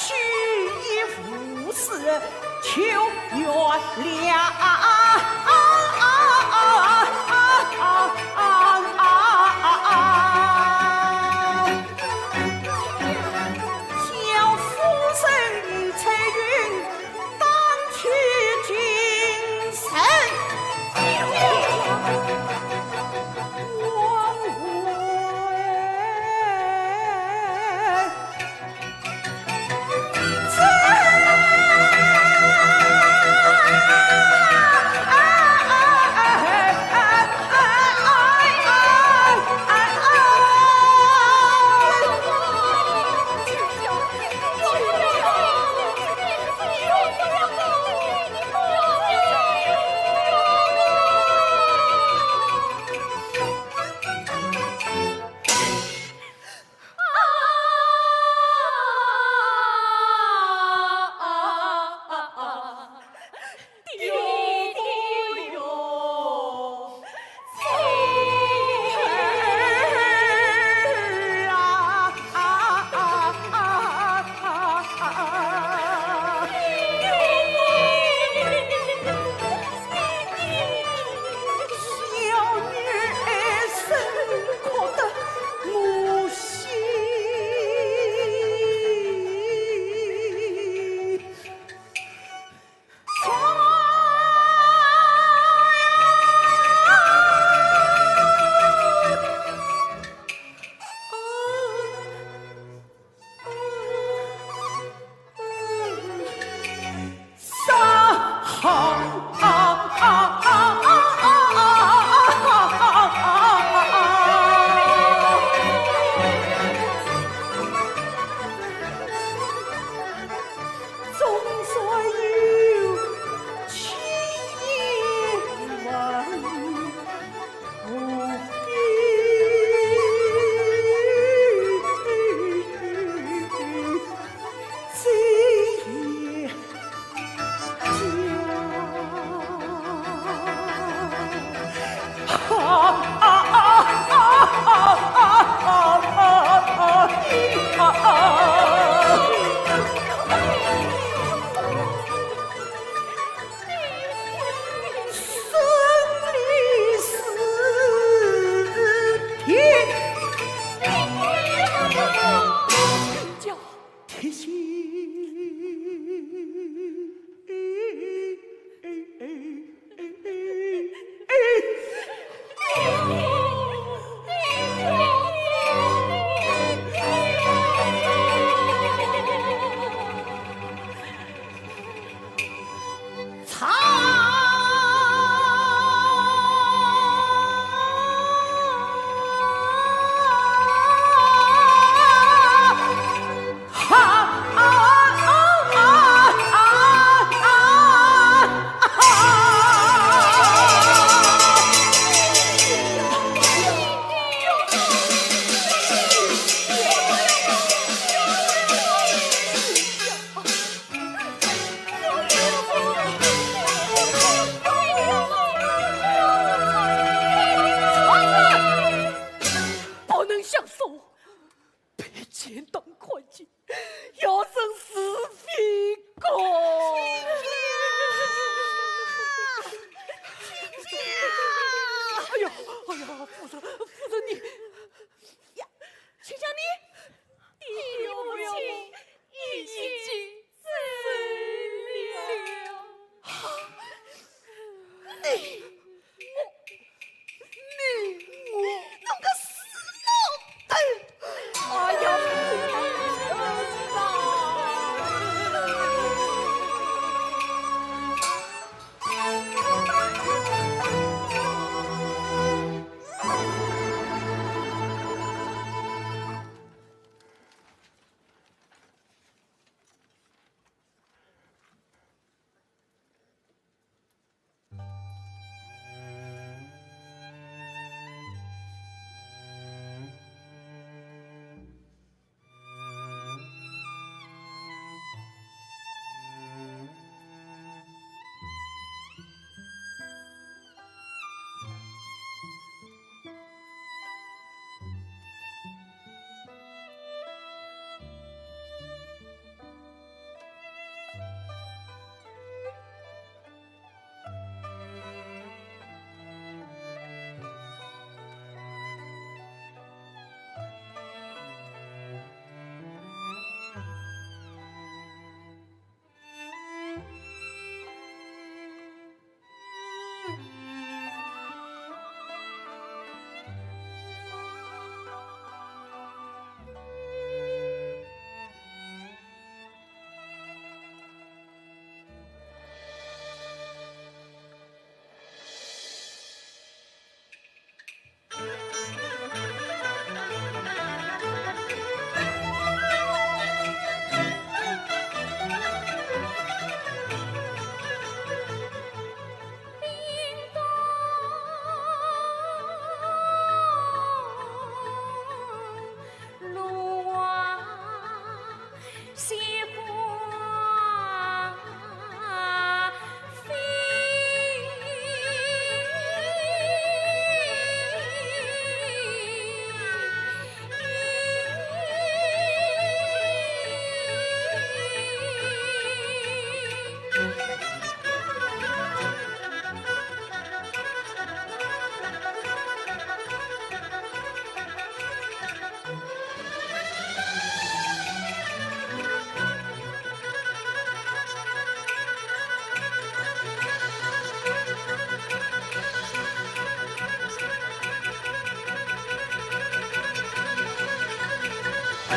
我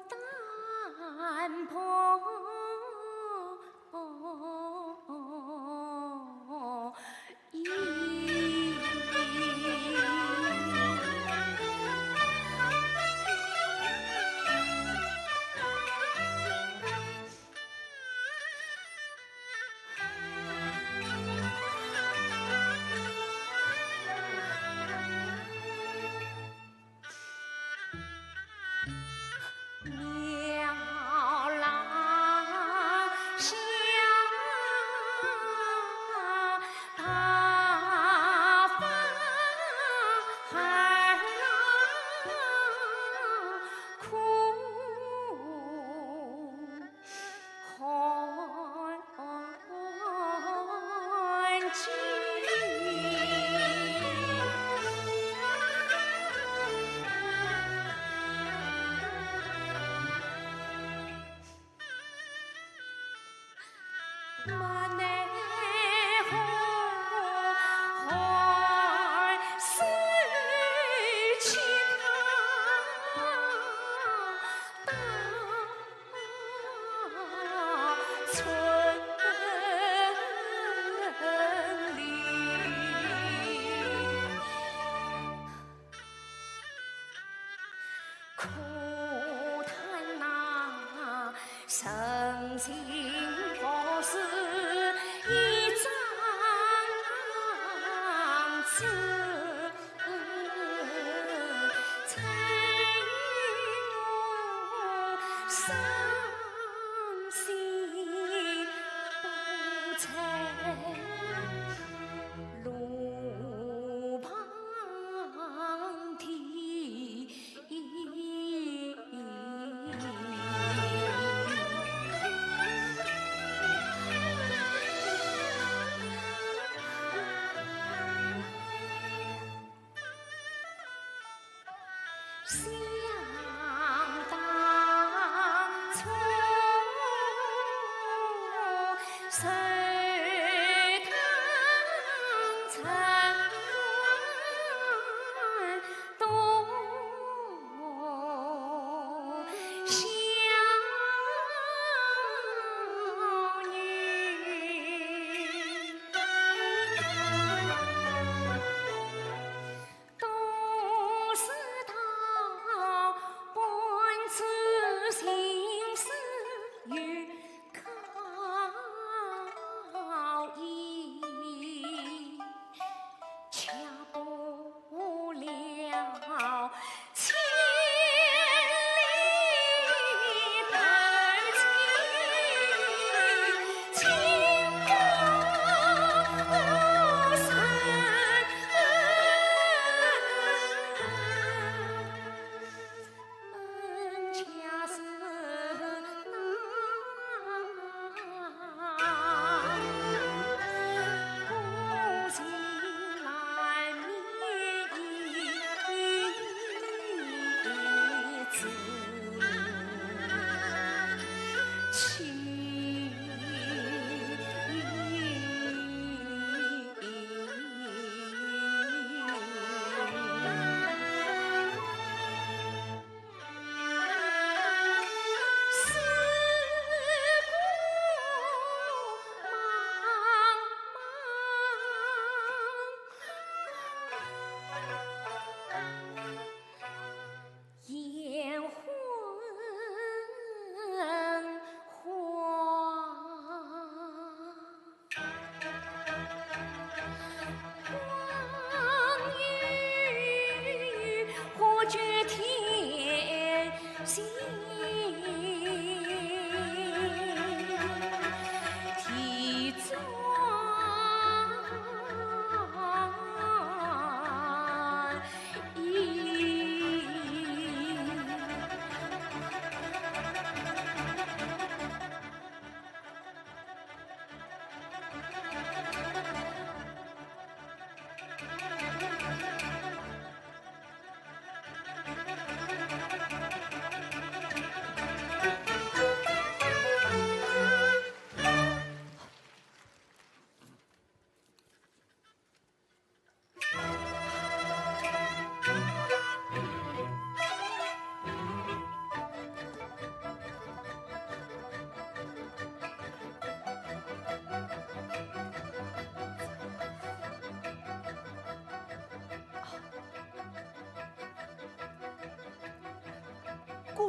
单薄一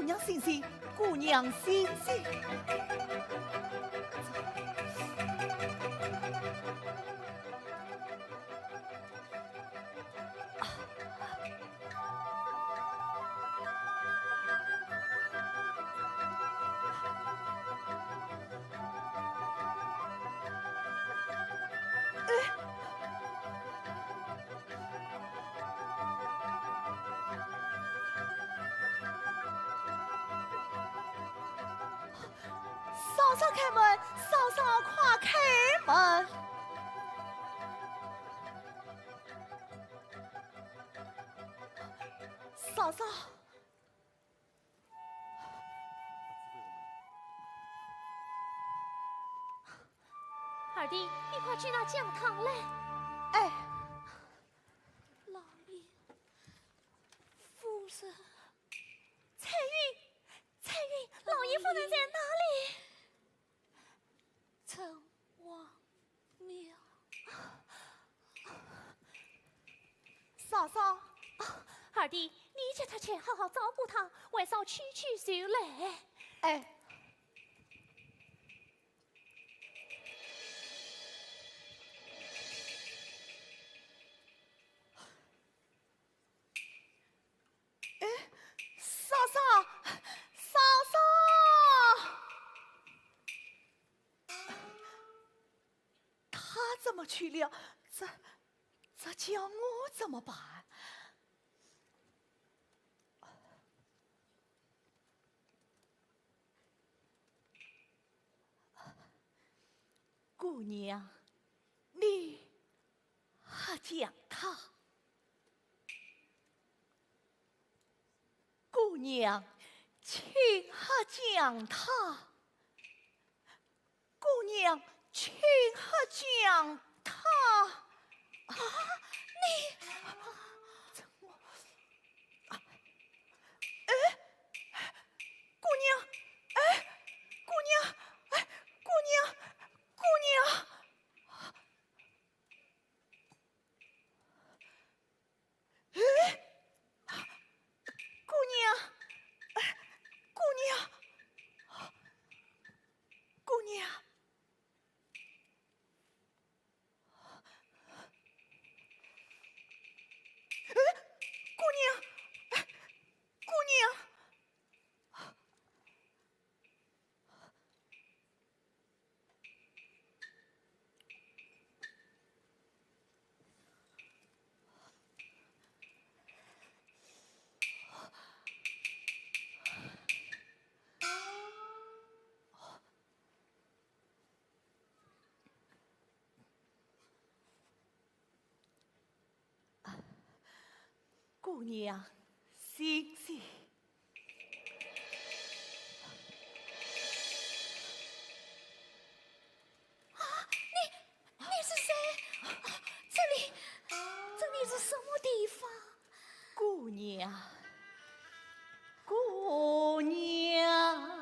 娘醒醒，姑娘醒醒。 嫂嫂开门，嫂嫂快开门。嫂嫂。 二弟，你快去拿姜汤来。哎。老爷，夫人。彩云，彩云，老爷夫人在哪里？城隍庙。嫂嫂。二弟，你叫她去好好照顾她，晚上去去就来。哎。 哎，嫂嫂，嫂嫂，她怎么去了？这，这叫我怎么办？ 姑娘，你喝姜汤。姑娘，请喝姜汤。姑娘，请喝姜汤。啊，你，怎么？啊，哎， 姑娘，哎，姑娘，哎，姑娘，姑娘，哎，姑娘，哎，姑娘，姑娘。 哎，姑娘，哎，姑娘。 姑娘，醒醒。啊，你，你是谁？啊，这里，这里是什么地方？姑娘，姑娘。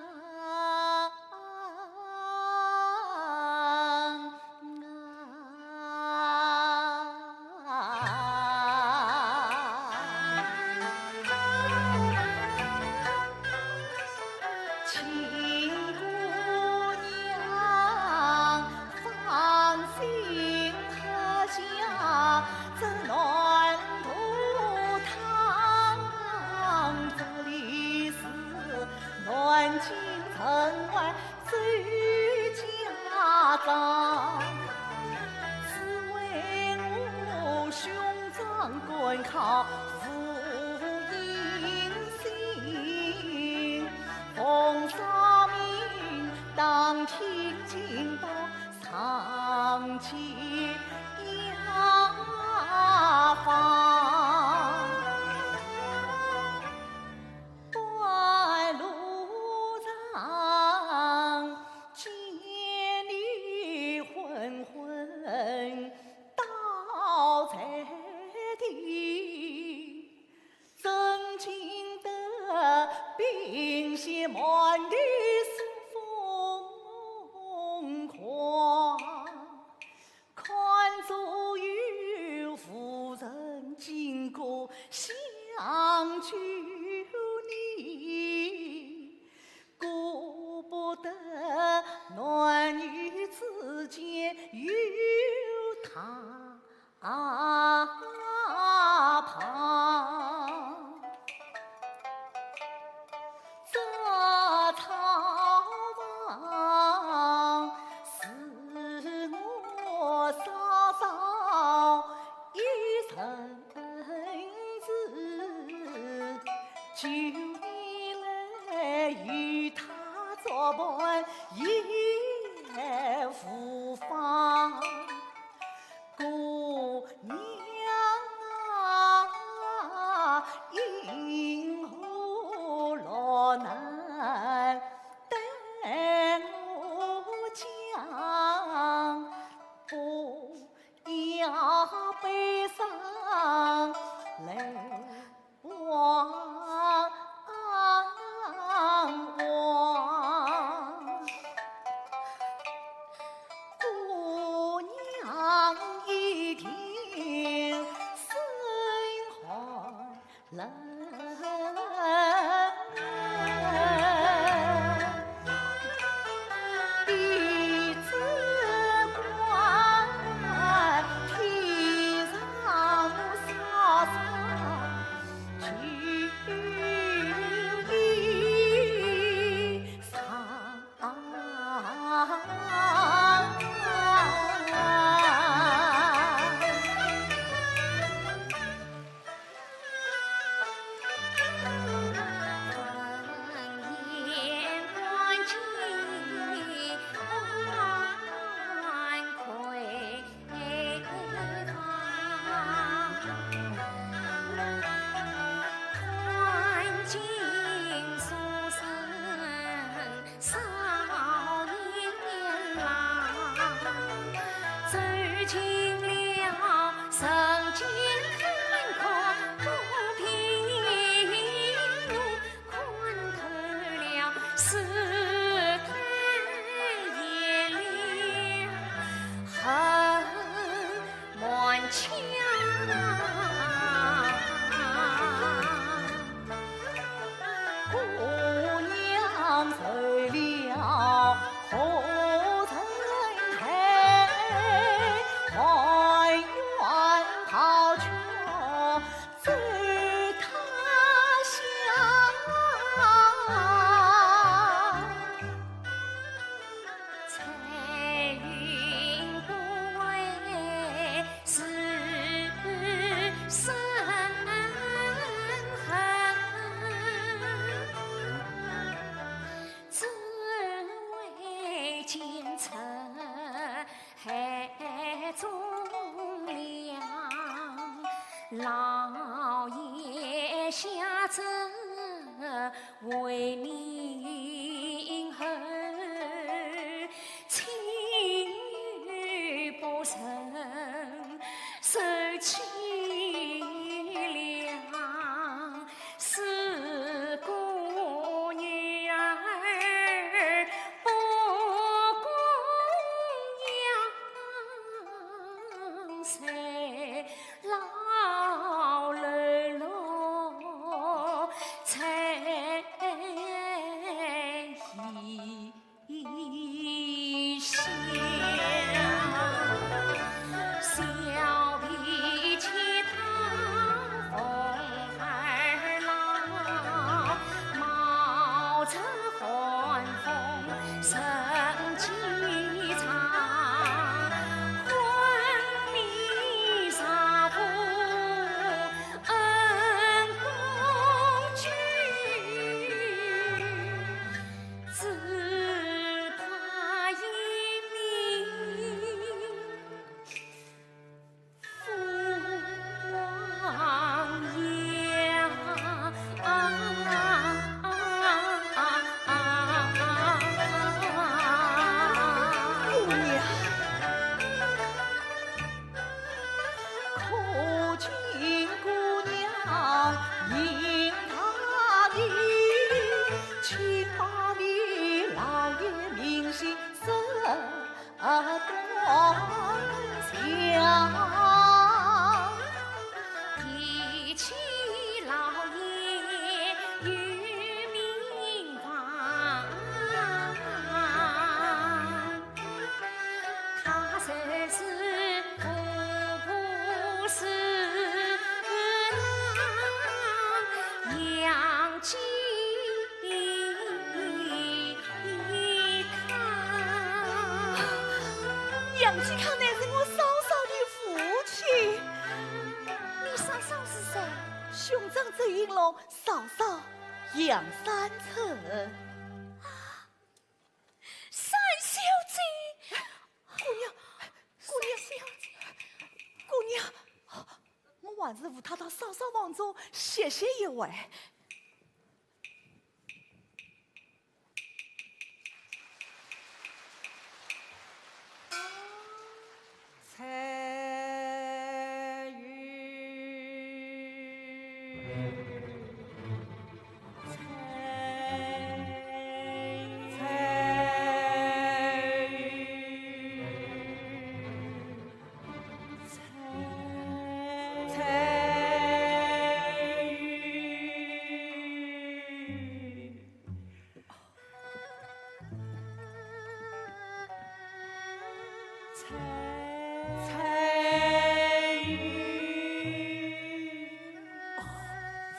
看左右无人经过，想救你。子，九年来与他作伴也无妨。姑娘啊，因何落难待我讲？不 要悲伤泪汪汪。姑娘一定心怀 冷。一只观天上沙沙，九里上。 杨继康乃是我嫂嫂的父亲。兄长周云龙嫂嫂杨三春。三小姐，姑娘，姑娘，姑娘，我还是扶她到嫂嫂房中歇歇一会。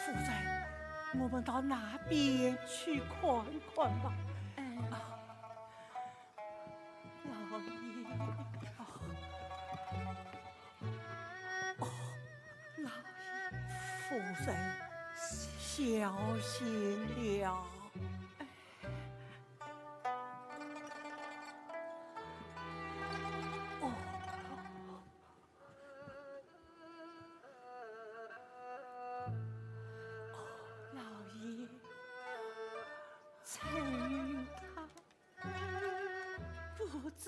夫人，我们到那边去看看吧。哎。啊，老爷，啊。 哦，老爷。夫人，小心了。哦。哦，老爷，陈云他 不知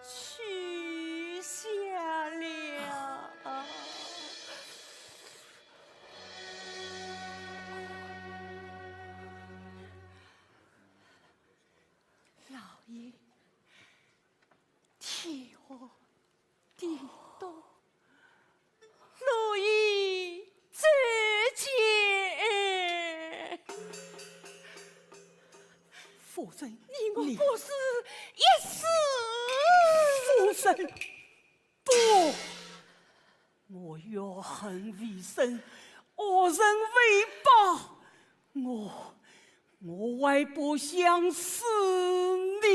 去向了。老爷，天寒地冻， 路已至尽。夫人，你我不死一死。夫人，不！我怨恨未深，恶人未报。 我，我还不想死呢。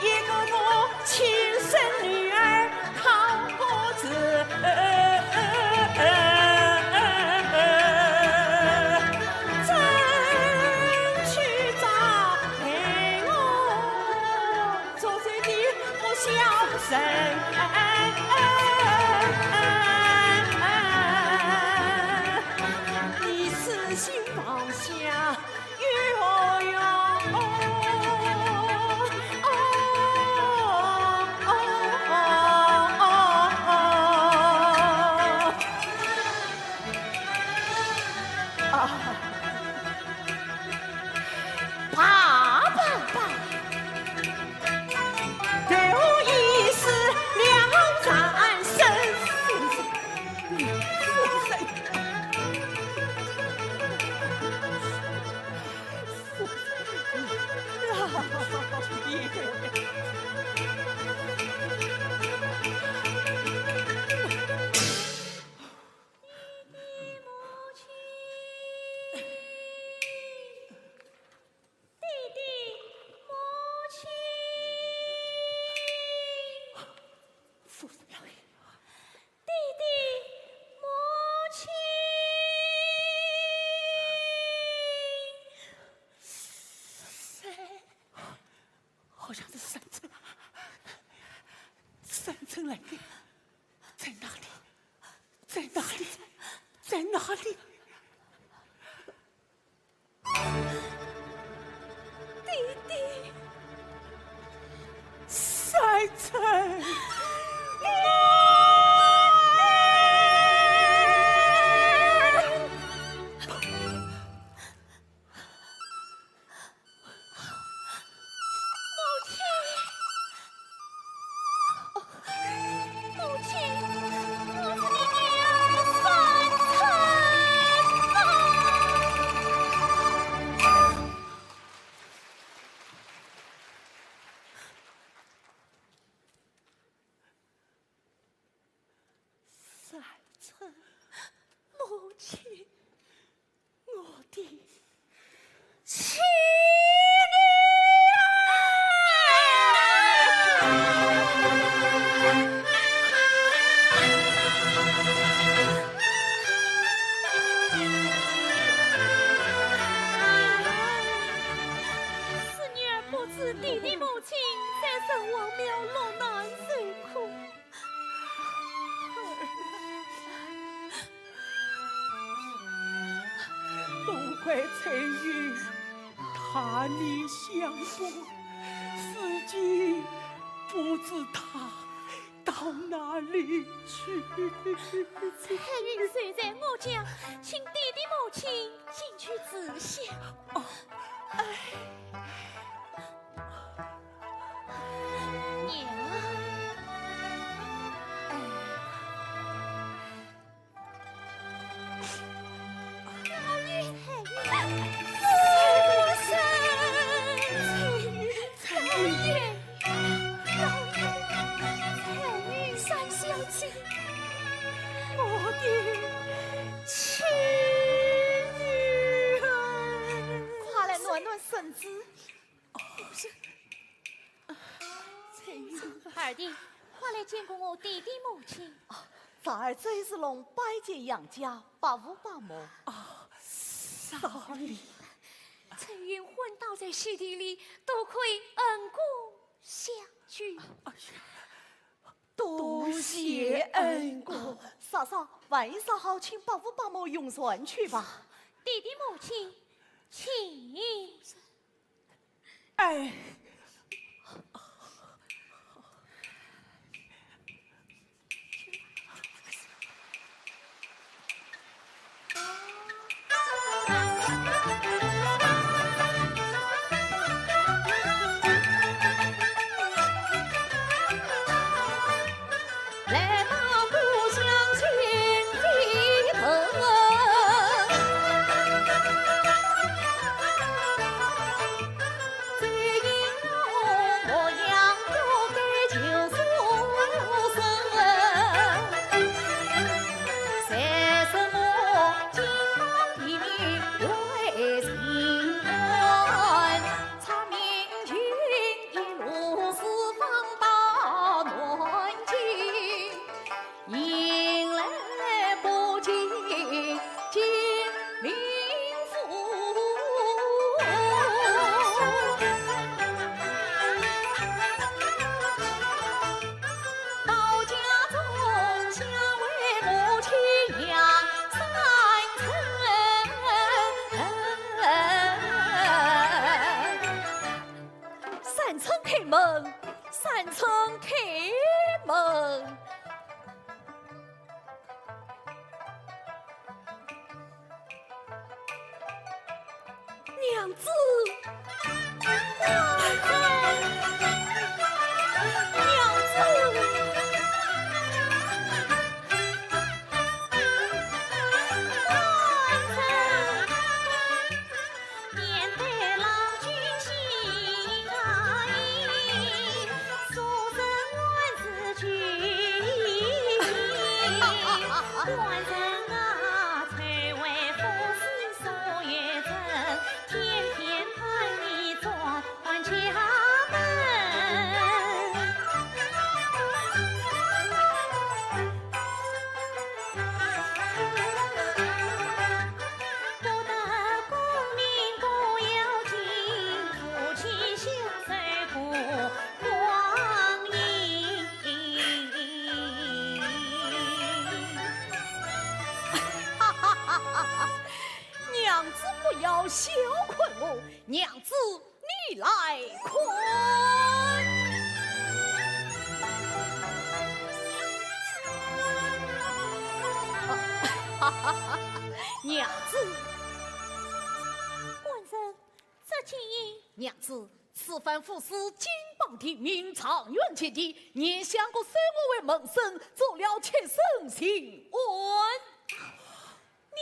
一个我亲生女儿靠不住，怎去找陪我做谁的不孝人？你痴心妄想， 罢罢罢，待我一死了三生。 弟弟，母亲。夫人。弟弟，母亲。谁？好像是三春。三春来了。在哪里？在哪里？在哪里？ 弟弟，三春。怪翠云大逆向我，如今不知她到哪里去。翠云就在我家，请爹爹母亲进去自省。哦，哎，娘。老爷，老爷，老爷，三小姐，我的亲女儿。快来暖暖身子。二弟，快来见过我爹爹母亲。侄儿周世龙拜见杨家伯父伯母。啊，少礼。翠云昏倒在雪地里，多亏恩公相救。哎呀，多谢恩公。嫂嫂，饭已烧好，请伯父伯母用膳去吧。爹爹母亲，请。哎。 三春开门，三春开门。娘子，娘子。 娘子不要小看我，娘子你来看。娘子。官人，这金印。娘子，此番府司金榜题名，状元及第，你想过收我为门生，做了贴身心官。你，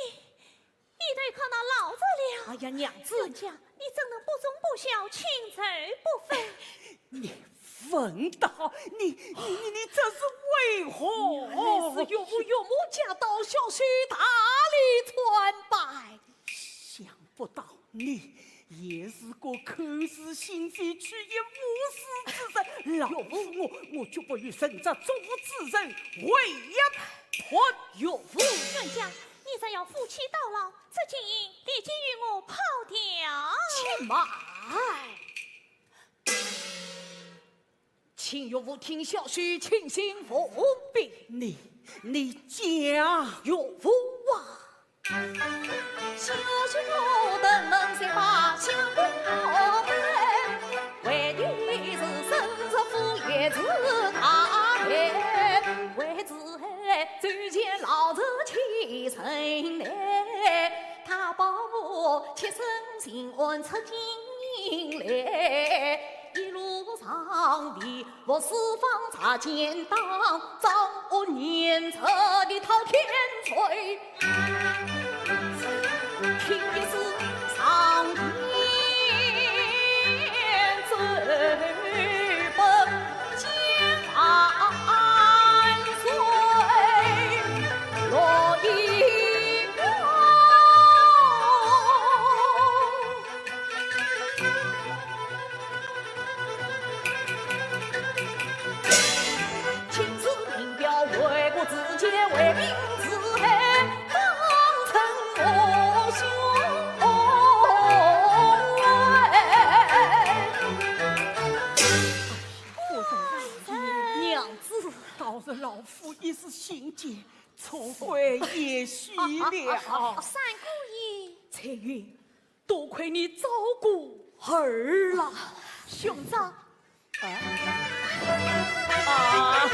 你太看那老贼了。哎呀，娘子。冤家，你怎能不忠不孝，轻贼不分？你混蛋，你，你，你，你这是为何？原来是岳父岳母驾到，小婿大礼参拜。想不到你也是个口是心非、曲意无师之人。老夫我，我绝不与人家做之人为伴。岳父。冤家，你若要夫妻到老，这金印立即与我抛掉。且慢。 请岳父听小婿清醒奉禀。你，你讲。岳父啊，小婿我贴身巡按出京来，一路上的服侍方才见当，张五年出的讨天罪，听的是上天罪本。 夫人，娘子。倒是老夫一时心急，错怪贤婿了。三姑爷。翠云，多亏你照顾儿郎。兄长。啊。啊。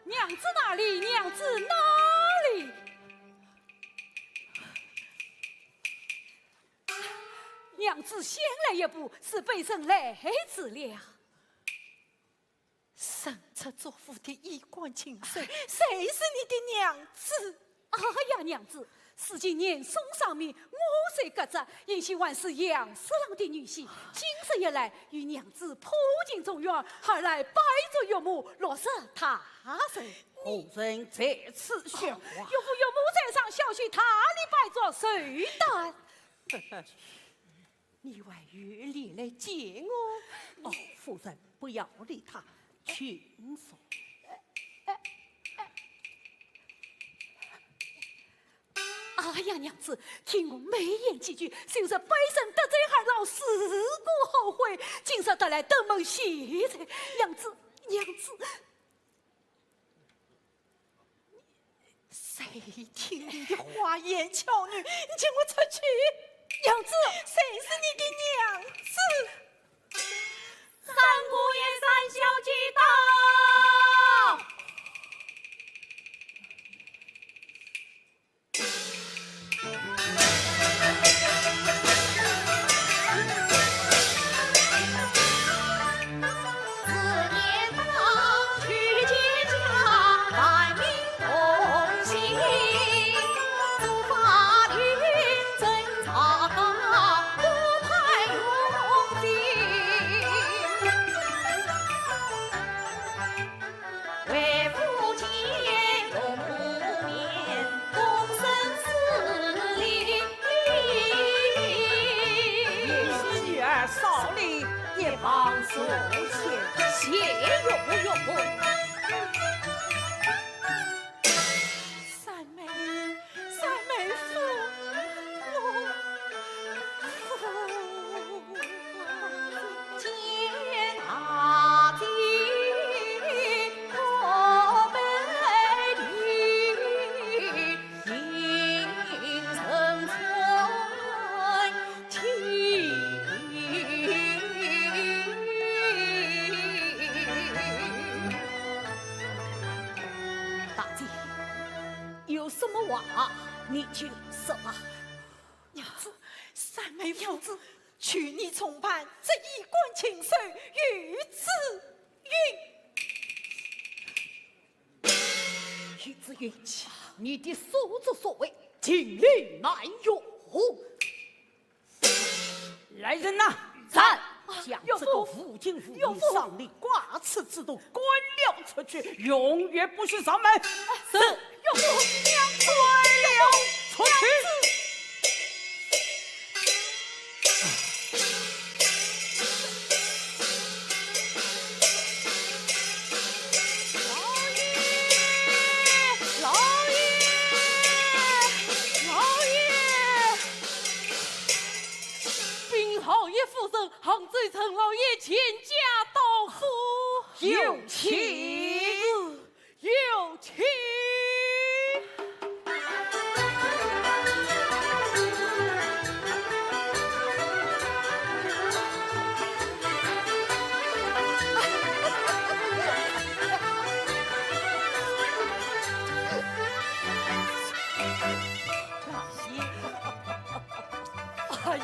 娘子哪里？娘子哪里？ 娘子先来一步，是卑人来迟了。神出祝福的衣冠禽兽，谁是你的娘子？哎呀，娘子，如今严嵩丧命，我虽革职，依旧还是杨四郎的女婿。今日一来，与娘子破情重圆，还来拜祝岳母六十大寿。何人在此说话？岳父岳母在上，小婿大礼拜祝寿诞。 你还有脸来见我？哦，夫人，不要理他，请坐。哎呀，娘子，听我美言几句，休说卑人得罪二老，事过后悔，今日特来登门谢罪。娘子，娘子。 三背听你的花言巧语，你请我出去。娘子，谁是你的娘子？三姑爷、三小姐到。女儿少礼，一旁坐下。谢岳母，岳母。三妹，三妹夫，我见大姐。 大姐，有什么话你就说吧。娘子，三妹夫，求你重判这一桩亲事，有此允。 有此允，你的所作所为，情理难容。来人呐！在！将这个无情无义、丧尽天良之徒赶了出去，永远不许上门。是。岳母，娘子。赶了出去。 老爷，老爷，老爷！禀侯爷夫人，杭州陈老爷全家到府。有请。 有请。哎呀！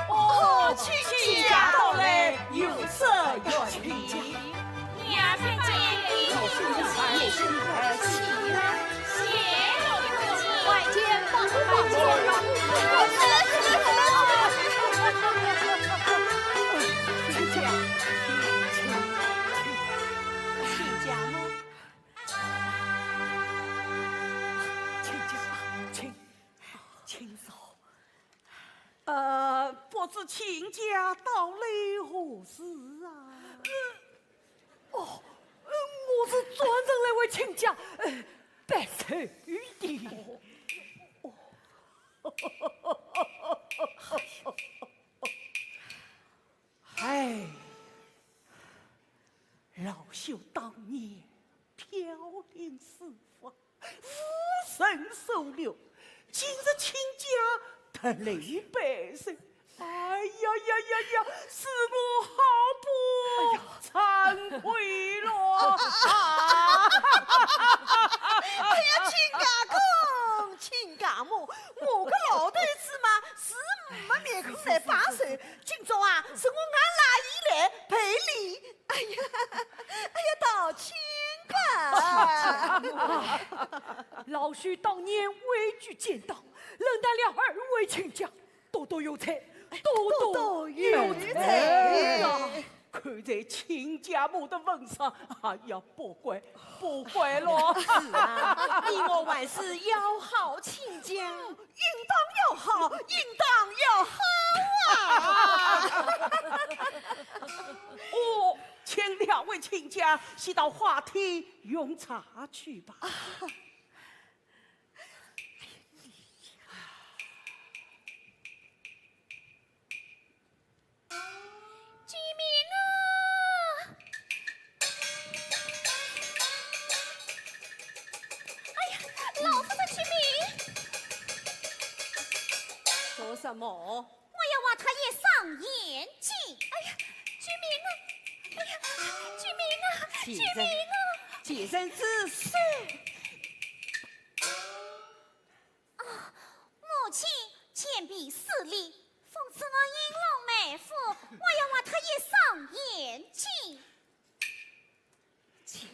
哦，亲家到来，有失远迎。娘子见礼。外间忙忙碌碌。亲家，亲家。 亲家，请，请坐。呃，不知亲家到来何事啊？哦，呃，我是专程来为亲家，呃，报仇的。哦。哎，老朽当年飘零四方， 无人收留，今日亲家特来拜寿。哎呀呀呀呀，是我好不惭愧咯！哎呀，亲家公，亲家母，我个老头子嘛，是没面孔来拜寿，今朝啊，是我俺拉伊来赔礼。 哎呀，哎呀，道歉吧。老朽当年畏惧奸党，冷待了二位亲家，多多有罪，多多有罪。哎呀，看在亲家母的份上，哎呀，不怪，不怪咯。是啊，你我还是要好亲家。 应当要好，应当要好啊！哦，请两位亲家先到花厅用茶去吧。救命啊！么？我要挖他一双眼睛。哎呀，救命啊！哎呀，救命啊！救命啊！贱人，贱人住手！啊，母亲，前辈失礼，奉旨我引龙卖虎，我要挖他一双眼睛。贱人，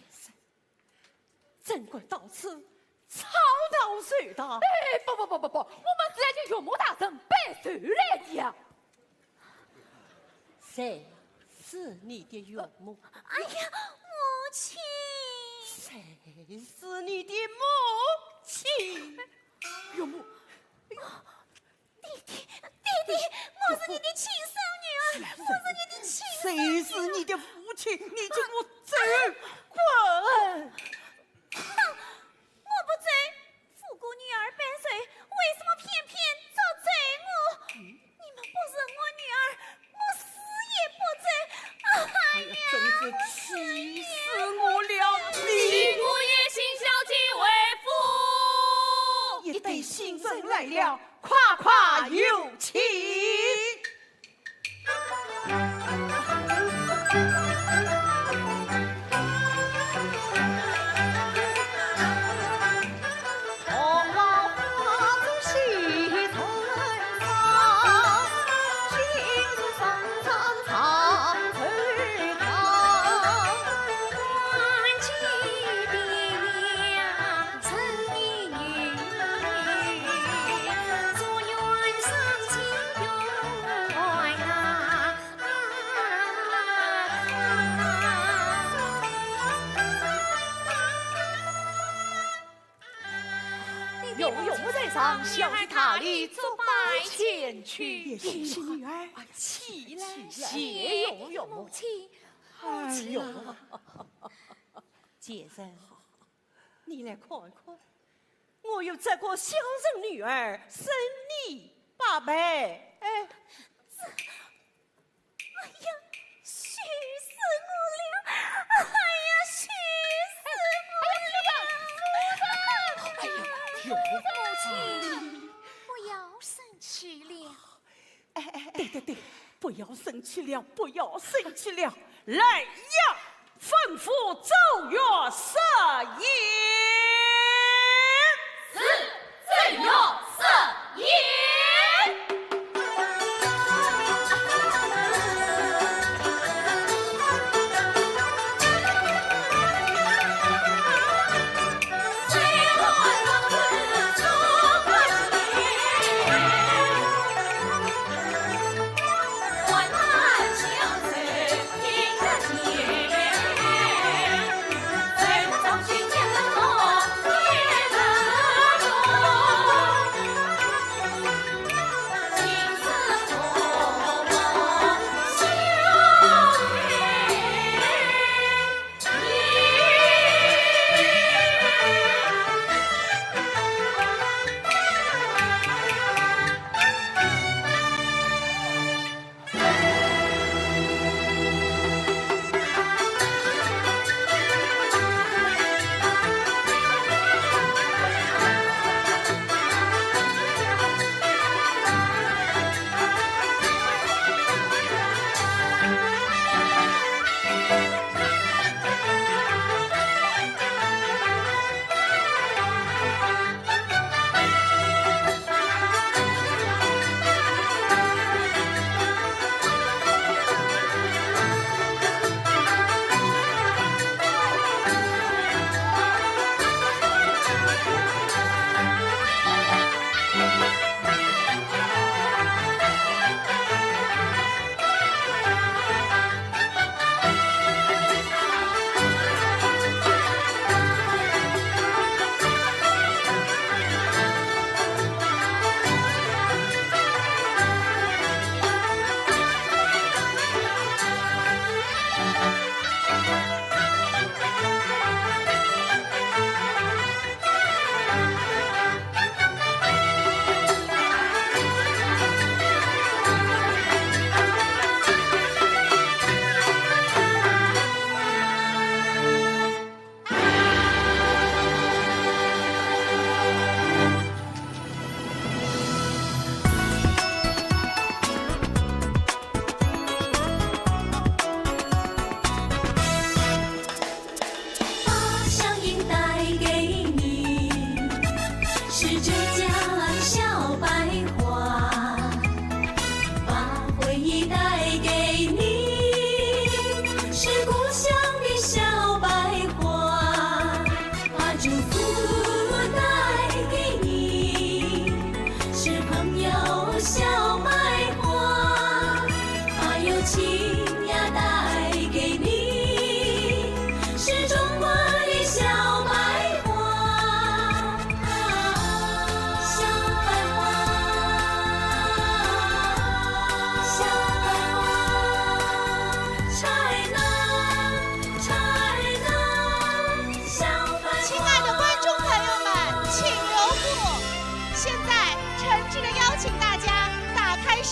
怎敢到此吵闹随打？哎，不不不不不，我们是来请岳母大人拜寿来的呀。谁是你的岳母？哎呀，母亲！谁是你的母亲？岳母，哎呦， 爹爹，爹爹，我是你的亲生女儿，我是你的亲生女儿。谁是你的父亲？你给我走！滚！哼，我不走，不顾女儿拜寿，为什么偏偏捉走我？你们不认我女儿，我死也不走。哎呀，真是气死我了！你，你姑爷请小姐回府。一对新人来了， 快快有请。岳母在上，小姐大礼，做拜前去。恭喜女儿，起来，谢岳母。母亲，母亲啊。贱人， 你来看看，我有这个孝顺女儿，生你八辈。哎，这，哎呀，气死我了！哎呀，气死我了！哎呀，母亲，不要生气了。 哎，哎，哎，对，对，对，不要生气了，不要生气了。来呀，吩咐奏乐设宴。是，奏乐设宴。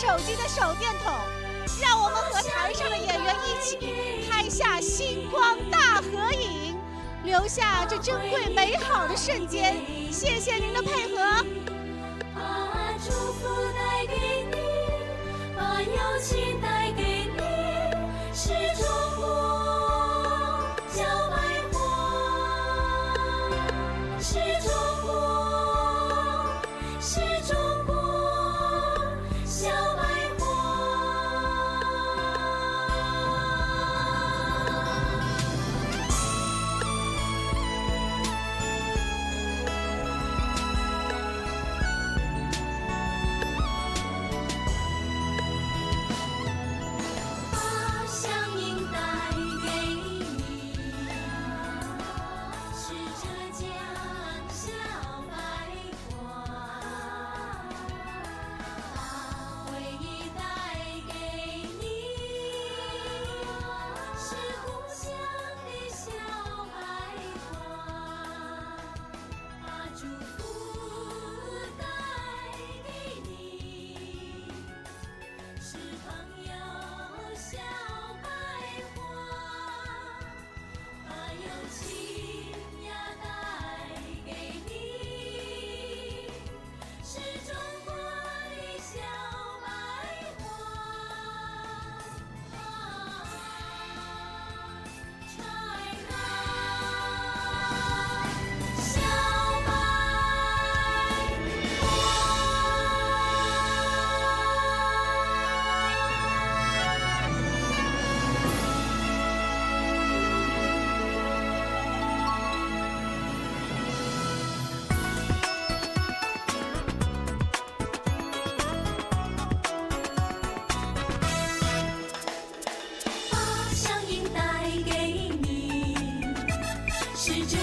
手机的手电筒，让我们和台上的演员一起拍下星光大合影，留下这珍贵美好的瞬间。谢谢您的配合。把祝福带给你，把友情带给你，是中国小白花，是中国。 是中国小白花。把乡音带给你，是浙江小白花。 把回忆带给你，是故乡的小白花。把祝福带给你，是朋友小白花。 把友情呀带给你，是中国的小白花。China，小白花。 把乡音带给你，是浙